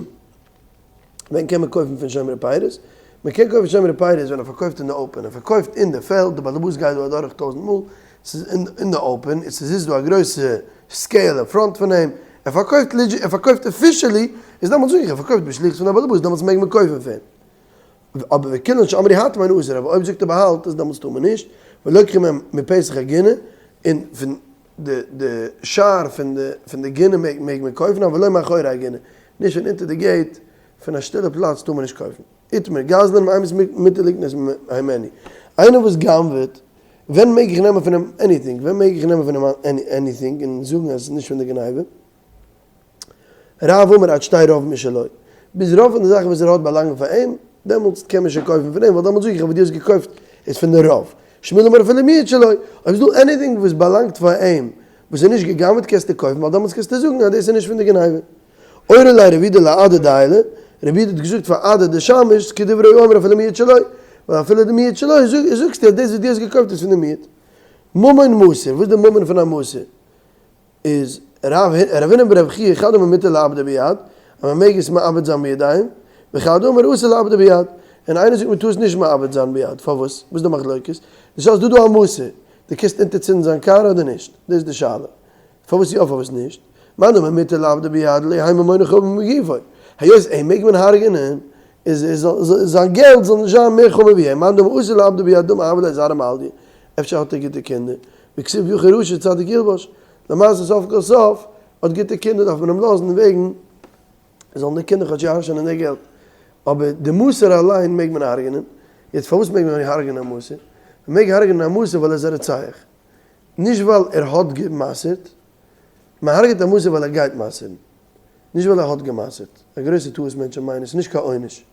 Speaker 1: ווען קען מען קויפן פון שומרי פירות? מען קען קויפן שומרי פירות ווען ער פארקויפט אין די open, ער פארקויפט אין די פעלד, די באלעבאס גייט דא אדורך טויזנט מאל, ס'איז אין די open, ס'איז דא א גרויסע scale אין front פון אים, ער פארקויפט legit, ער פארקויפט officially, איז דעמאלטס זאג איך ער פארקויפט בשליחות פון די באלעבאס, דעמאלטס מעג מען קויפן פון אים. אבער וכולן שאמרו הטמן אסור, אבער אויב זאגט ער באהאלט עס דעמאלטס טאר מען נישט, ולוקחים מהם מפתח הגינה, און פון די די שער פון די פון די גינה מעג מעג מען קויפן אבל לא מאחורי הגינה, נישט פון אונטער די gate, פון א שטילע פלאץ טאר מען נישט קויפן. איתמר, גזלן מאימת מותר לקנות הימנו. איינער וואס גנב'עט, ווען מעג איך נעמען פון אים anything, ווען מעג איך נעמען פון אים anything און זאגן אז עס איז נישט פון די גניבה? רב אמר עד שתהא רוב משלו, ביז רוב פון די זאכן וואס ער האט באלאנגן פאר אים, דעמאלטס קען מען שוין קויפן פון אים, ווייל דעמאלטס זאג איך אז וואס דו האסט געקויפט איז פון די רוב. שמואל אמר אפילו מיעוט שלו, אויב איז דא anything וואס באלאנגט פאר אים וואס איז נישט גע'גנב'ט קענסטו קויפן, ווייל דעמאלטס קענסטו זאגן אז דאס איז נישט פון די גניבה. אורי ליה רב יהודה לאדא דעילא, רב יהודה האט געזאגט פאר אדא די שמש, כדברי האומר אפילו מיעוט שלו, ווייל אפילו די מיעוט שלו זאגסטו אז דאס וואס דו האסט געקויפט איז פון די מיעוט. ממון מסור, וואס איז די ממון פון א מסור? איז רב הונא ברב חייא חד אמר מותר לאבדו ביד, אז מען מעג עס מאבד זיין בידיים, וחד אמר אסור לאבדו ביד, און איינער זאגט מען טאר עס נישט מאבד זיין ביד, פארוואס? וואס איז די מחלוקת? די שאלה איז דא דא א מסור, דו קענסט אונטערצינדן זיין קאר אדער נישט? דאס איז די שאלה. פארוואס יא פארוואס נישט? מאן דאמר מותר לאבדו ביד לא יהא ממונו חמור מגופו, היות אים מעג מען הרג'נען, איז זיין געלט זאל נישט זיין מער חמור ווי אים, מאן דאמר אסור לאבדו ביד דאמר הוה ליה זרעא מעליא, אפשר האט ער גוטע קינדער, וכתיב יחיר רשע צדיק ילבש, למעשה סוף כל סוף האט גוטע קינדער דארף מען אים לאזן וועגן זאלן די קינדער כאטש ירש'ענען די געלט, אבער די מסור אליין מעג מען הרג'נען, יעצט פארוואס מעג מען הרג'נען א מסור? מען מעג הרג'נען א מסור ווייל ער איז א רוצח. נישט ווייל ער האט גע'מסר'ט, מען הרג'עט א מסור ווייל ער גייט מסר'ן, נישט ווייל ער האט גע'מסר'ט, א גרויסע טעות מענטשן מיינען, ס'איז נישט קיין עונש,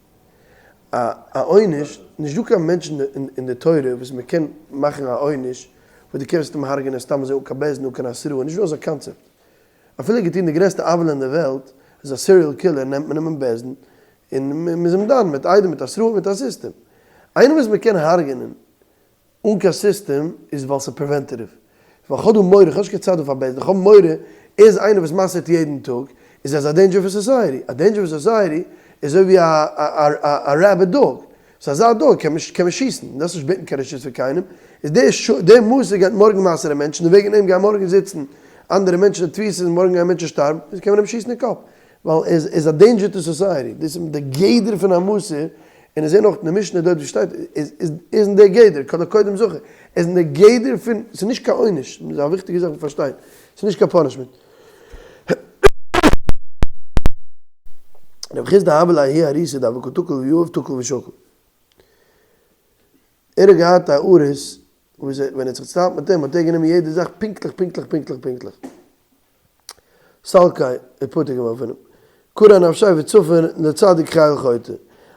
Speaker 1: א א עונש, נישט דא קיין מענטשן אין די תורה וואס מען קען מאכן א עונש וואס דו קענסט אים הרג'ענען סתם אזוי אן קיין בית דין אן קיין התראה, נישט דא אזא קאנצעפט, אפילו ער האט געטון די גרעסטע עוולה אין די וועלט, איז א serial killer נעמט מען אים אין בית דין און מען איז אים דן מיט עדים מיט התראה מיט א סיסטעם, איינער וואס מען קען הרג'ענען אן קיין סיסטעם איז ווייל ס'איז preventative. ווייל כ'האב דא מורא, כ'האב נישט קיין צייט דא פאר בית דין, כ'האב מורא ער איז איינער וואס מסר'ט יעדן טאג, איז ער איז א danger פאר society. א danger פאר society איז אזוי ווי א א rabid dog. סאו אזא dog קען מען קען מען שיסן, דארפסט נישט בעטן קיין רשות פון קיינעם. איז דער דער מסור גייט מארגן מסר'ן מענטשן, און וועגן אים גייען מארגן זיצן אנדערע מענטשן אין תפיסות, און מארגן גייען מענטשן שטארבן, איז קען מען אים שיסן אין קאפ. ווייל ער איז א danger to society, דאס איז די גדר פון א מסור, און עס זעהן אויך אין די משנה דארט ווי שטייט איז איז אין די גדר, כל הקודם זכה, ער איז אין די גדר פון, ס'איז נישט קיין עונש, ס'איז א וויכטיגע זאך צו פארשטיין, ס'איז נישט קיין punishment. רב חסדא הוה ליה ההוא אריסא דהוה קא תקיל ויהיב תקיל ושקיל. ער האט געהאט א אריס וואס ווען ער האט זיך צוטיילט מיט אים האט ער גענומען יעדע זאך פונקטליך פונקטליך פונקטליך פונקטליך. סלקיה איז פטור געווארן פון אים. קרע נפשיה וצפון לצדיק חיל חוטא.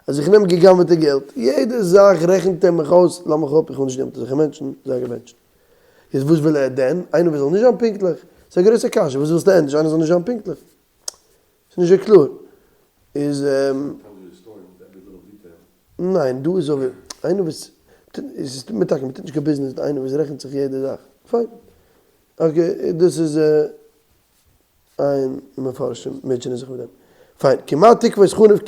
Speaker 1: אז איך נעם גע'גנב'עטע געלט, יעדע זאך רעכנט ער מיך אויס, לאז מיך אפ, איך וויל נישט געבן אזעלכע מענטשן, זיי געבענטשט. יעצט וואס וויל ער דען? איינער וואס זאל נישט זיין פונקטליך? ס'איז א גרויסע קשיא, וואס ווילסטו ענדערש, איינער זאל נישט זיין פונקטליך? ס'איז נישט אזוי קלאר. איז. ניין, דא איז אבער איינער וואס, עס איז מ'טאקע מ'טוט נישט קיין ביזנעס מיט איינער וואס רעכנט זיך יעדע זאך. פיין. okay, דאס איז איין מפרשים מוטשענען זיך מיט דעם. פיין, כמעט תקוות חנף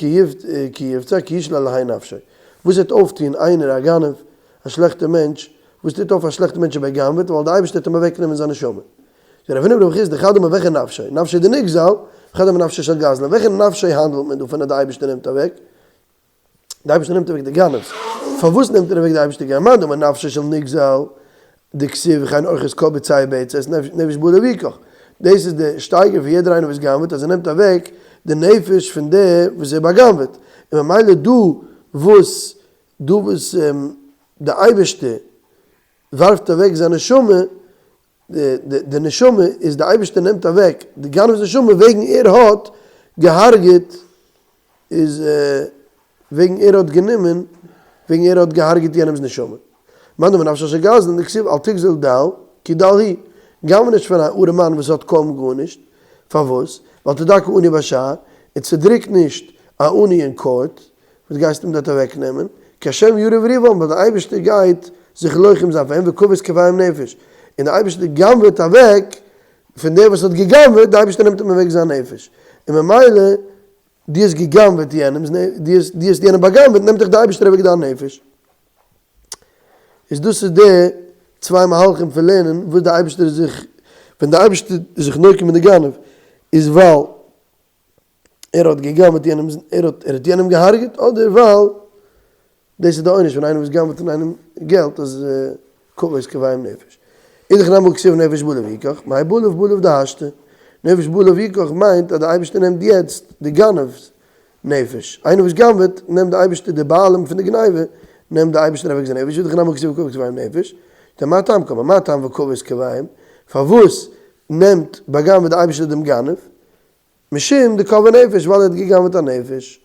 Speaker 1: כי יבצע כי ישאל אלהי נפשו. וואס וועט אויפטוהן איינער א גנב, א שלעכטער מענטש, וואס טוט אויף א שלעכטער מענטש אויב ער גנב'עט, ווייל די אייבערשטער וועט אים אוועקנעמען זיין נשמה. זאגט רב הונא ברב חסדא חד אמר וועלכע נפשו? נפשו דנגזל, וחד אמר נפשו של גזלן. וועלכע נפשו האנדלט מען דא פון אז די אייבערשטער נעמט אוועק? די אייבערשטער נעמט אוועק די גנב'ס, פארוואס נעמט ער אוועק די אייבערשטער גנב? מאן דאמר נפשו של נגזל, דכתיב וכן אוחז כל בצע בצע את נפש בעליו יקח, דאס איז די שטייגער פון יעדער איינער וואס גנב'ט אז ער נעמט אוועק די נפש פון דער וואס ער באגנב'עט, און ממילא דא וואס דא וואס די אייבערשטער ווארפט אוועק זיין נשמה, די נשמה איז די אייבערשטער נעמט אוועק די גנב'ס נשמה וועגן ער האט געהארגעט איז וועגן ער האט גענומען וועגן ער האט געהארגעט יענעמ'ס נשמה. מאן דאמר נפשו של גזלן דכתיב אל תגזול דל כי דל הוא, גנב'ע נישט פון א ארעמאן וואס האט קוים גארנישט, פארוואס? ווייל תדכא עני בשער, און צודריק נישט א עני אין court, וואס גייסטו אים דארט אוועק נעמען? כי השם יריב ריבם, ווייל דער אייבערשטער גייט זיך לוחם זיין פאר אים, וכבס כפיהם נפש, און דער אייבערשטער גנב'עט אוועק פון דער וואס האט געגנב'עט, דער אייבערשטער נעמט אים אוועק זיין נפש, און ממילא דו האסט געגנב'עט יענעמ'ס נפש, דו האסט יענעם באגנב'עט, נעמט דיך דער אייבערשטער אוועק דיין נפש. איז דאס איז די צוויי מהלכים פון לערנען וואס דער אייבערשטער איז זיך, ווען דער אייבערשטער איז זיך נוקם אין די גנב, איז ווייל ער האט געגנב'ט יענעם, ער האט ער האט יענעם געהארגעט, אדער ווייל דאס איז די עונש פון איינער וואס גנב'ט פון איינעם געלט אז כבס כפיהם נפש. אידך נמי כתיב נפש בעליו יקח, מאי בעליו בעליו דהשתא. נפש בעליו יקח מיינט אז די אייבערשטער נעמט יעצט די גנב'ס נפש. איינער וואס גנב'ט נעמט די אייבערשטער די בעלים פון די גניבה נעמט די אייבערשטער אוועק זיין נפש, אידך נמי כתיב כבס כפיהם נפש. מה טעם קאמר, מה טעם וכבס כפיהם? פארוואס נעמט באגנב'ט די אייבערשטער דעם גנב? משום דקבע נפש ווייל ער האט געגנב'ט א נפש.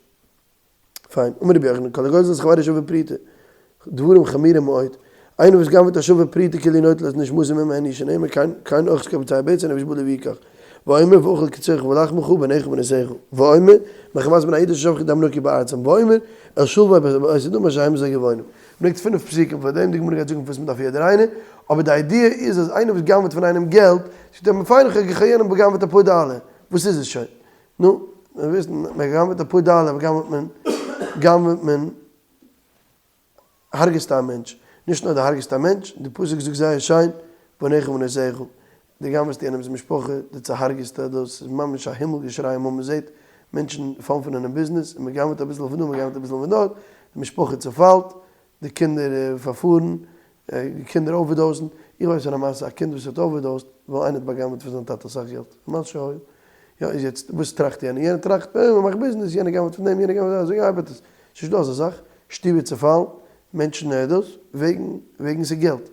Speaker 1: פיין, אמר רבי יוחנן, כל הגוזל את חברו שווה פרוטה, דברים חמורים מאוד, איינער וואס גנב'ט א שווה פרוטה כאילו נוטל את נשמתו ממנו, שנאמר כן אוחז כל בצע בצע נפש בעליו יקח, ואומר ואכל קצרך ולחמך בניך ובנותיך, ואומר מחמת בני יהודה ששפכו דם נקי בארצם, ואומר אל שלוי בית אדום אשר הם זגבונים. ברענגט פינף פסוקים פאר דעם, די גמרא גייט זאגן פארוואס מ'דארף יעדער איינער, אבער די idea איז אז איינער וואס גנב'ט פון איינעם געלט, זאגט ער פיין איך האב יענעם באגנב'ט אפאר דאלער, וואס איז עס שוין? נו, מיר וויסן, מען גנב'ט אפאר דאלער גנב'ט מען, גנב'ט מען, הרג'סטו א מענטש, נישט נאר דו הרג'סט א מענטש, די פסוק זאגט זייער שיין, בניך ובנותיך, דו גנב'סט יענעמ'ס משפחה, דו צוהרג'סט דאס, איז ממש א הימל געשריי אמאל מען זעט מענטשן פאלן פון אינעם ביזנעס, און מען גנב'ט אביסל פון דא, מען גנב'ט אביסל פון דארט, די משפחה צופאלט, די קינדער פארפארן, די קינדער overdose ן, איך ווייס פון א מעשה א קינד וואס האט overdosed ווייל איינער האט בא'גנב'עט פון זיין טאטע אסאך געלט, מעשה שהיה, יא איז יעצט וואס טראכט יענער, יענער טראכט אה מען מאכט ביזנעס, יענער גנב'עט פון דעם, יענער גנב'עט פון דעם, אזוי ארבעט עס, ס'נישט דא אזא זאך, שטובער צופאלן, מענטשן דאס, וועגן וועגן ס'געלט.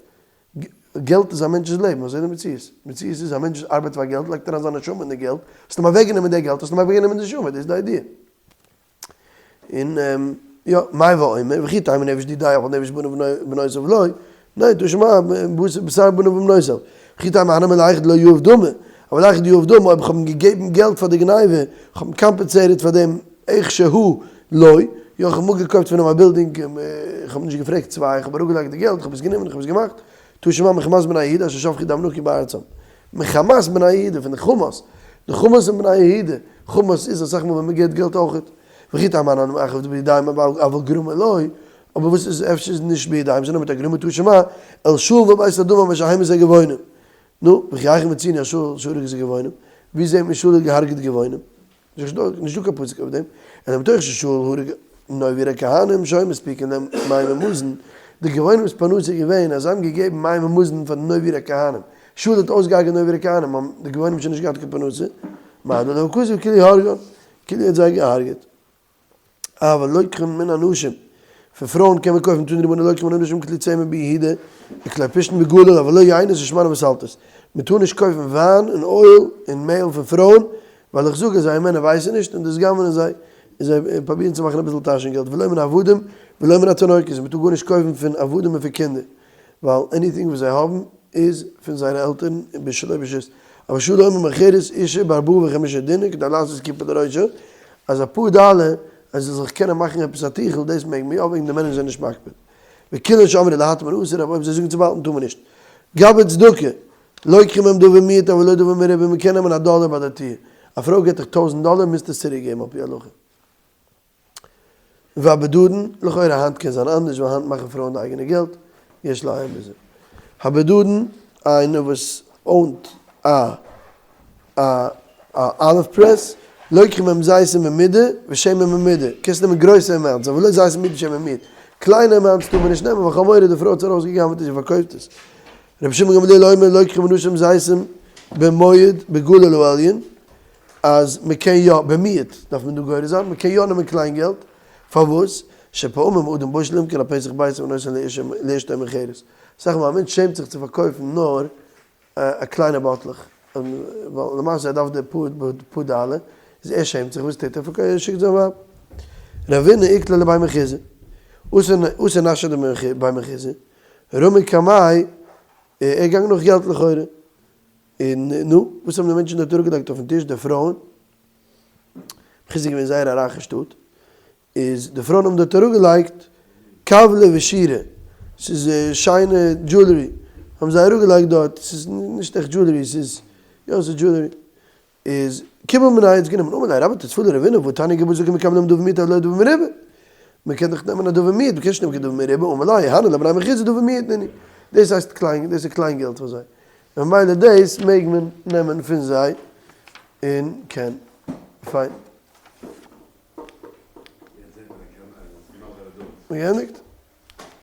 Speaker 1: געלט איז א מענטש'ס לעבן, אזוי איז די מציאות. מציאות איז א מענטש ארבעט פאר געלט, לייגט אריין זיין נשמה אין די געלט, האסט אים אוועקגענומען די געלט, האסט אים אוועקגענומען די נשמה, דאס איז די idea. און יא, מאי ואומר, וכי תימא נפש דידיה אבל נפש בניו ובנותיו לא, ניין, תא שמע, בשר בניו ובנותיו. וכי תימא הני מילי היכא דלא יהיב דמי, אבל היכא דיהיב דמי, אויב איך האב אים געגעבן געלט פאר די גניבה, איך האב אים compensated פאר דעם איך שהוא לא, יא איך האב אפגעקויפט פון אים א בילדינג, איך האב נישט געפרעגט צוויי, איך האב אראפגעלייגט די געלט, איך האב עס גענומען, איך האב עס געמאכט, תא שמע מחמת בני יהודה אשר שפכו דם נקי בארצם. מחמת בני יהודה, פון די חמאס, די חמאס און בני יהודה, חמאס איז אסאך מאל ווען מען געבט געלט אויכעט, וכי תימא הני מילי היכא דבידיים אבל גרמא לא, אבער וואס איז אפשר איז נישט בידיים ס'איז נאר מיט א גרמא תא שמע, אל שאול ובית אדמה אשר המית הגבעונים. נו, וכי היכי מצינא שאול שהרג את הגבעונים? ווי זעהט מען שאול האט געהארגעט גבעונים? נישט דא קיין פסוק אויף דעם, אלא מתוך ששאול הרג נוב עיר הכהנים שהיו מספיקין להם מים ומזון, די גבעונים'ס פרנסה איז געווען אז זיי האבן געגעבן מים ומזון פאר די נוב עיר הכהנים, שאול האט אויסגעהארגעט נוב עיר הכהנים האבן די גבעונים שוין נישט געהאט קיין פרנסה, מה דעלא כתוב כאילו הרגן, כאילו ער האט זיי געהארגעט. אבל לוקחין מן הנשים, פון פרויען קען מען קויפן תנו רבנן לוקחין מן הנשים כלי צמר ביהודה וכלי פשתן בגליל אבל לא יינות ושמנים וסלתות, מען טאר נישט קויפן וויין און אויל און מעהל פון פרויען, ווייל איך זאג אז זייער מענער ווייסן נישט און דאס גנב'נען זיי, און זיי פרובירן צו מאכן אביסל טאשן געלט, ולא מן העבדים ולא מן התינוקות, מען טאר גארנישט קויפן פון עבדים און פון קינדער, ווייל anything וואס זיי האבן איז פון זייערע עלטערן און בשלא ברשות. אבא שאול אומר מוכרת אשה בארבעה וחמישה דינר כדי לעשות כיפה לראשה, אז אפאר דאלער אז זי זאל זיך קענען מאכן עפעס א טיכל דאס מעג מען יא וועגן די מענער זענען נישט מקפיד. וכולן שאמרו להטמין אסור אבער אויב זיי זאגן צו באהאלטן טאר מען נישט. גבי צדקה, לוקחים מהם דבר מועט אבל לא דבר מרובה מען קען נעמען א דאלער ביי די טיר. א פרוי געט דיך טויזענט דאלער מוזטו עס צוריק געבן על פי הלכה. והבדדן, לכאורה היינט קען זיין אנדערש ווייל היינט מאכן פרויען די אייגענע געלט, יש לעיין בזה. הבדדן, איינער וואס own ט א א א olive press, לוקחים מהם זיתים במידה ושמן במידה, קענסט נעמען גרויסע amounts, אבל לא זיתים מועט ושמן מועט, קליינע amounts טאר מען נישט נעמען ווייל כ'האב מורא די פרוי האט עס ארויסגעגנב'עט און זי פארקויפט עס. רבי שמעון גמליאל אומר לוקחים מנשים זיתים במועד בגליל העליון, אז מען קען יא, במועט דארף מען דא גורס זיין, מען קען יא נעמען קליין געלט, פארוואס? שפעמים אדם בוש למכור לפתח ביתו ונותן לאשתו מוכרת. אסאך מאל א מענטש שעמט זיך צו פארקויפן נאר א קליינע באטלעך, ווייל למעשה ער דארף די פאר דאלער, איז ער שעמט זיך, וואס טוט ער? פארקויפט ער שיקט זיין ווייב. רבינא איקלע לבי מחוזא, אתא נשא דבי מחוזא, רמי קמיה, ער איז געגאנגען נאך געלט לכאורה, און נו, וואס האבן די מענטשן דארט אראפגעלייגט אויפן טיש, די פרויען, מחוזא איז געווען זייער א רייכע שטאט, איז די פרויען האבן דארט אראפגעלייגט כבלי ושירי, ס'איז שיינע jewelry, האבן זיי אראפגעלייגט דארט, ס'איז נישט עכט jewelry, ס'איז, יא ס'איז jewelry, איז קיבל מינייהו האט עס גענומען, אמר ליה רבה תספר לרבינא והא תניא גבי צדקה מקבלין דבר מועט אבל לא דבר מרובה, מען קען דאך נעמען א דבר מועט, מען קען נישט נעמען קיין דבר מרובה, אמר ליה הני לבני מחוזא דבר מועט נינהו, דאס הייסט קליין, דאס איז קליין געלט פאר זיי, ממילא דאס מעג מען נעמען פון זיי און קען, פיין. געענדיגט?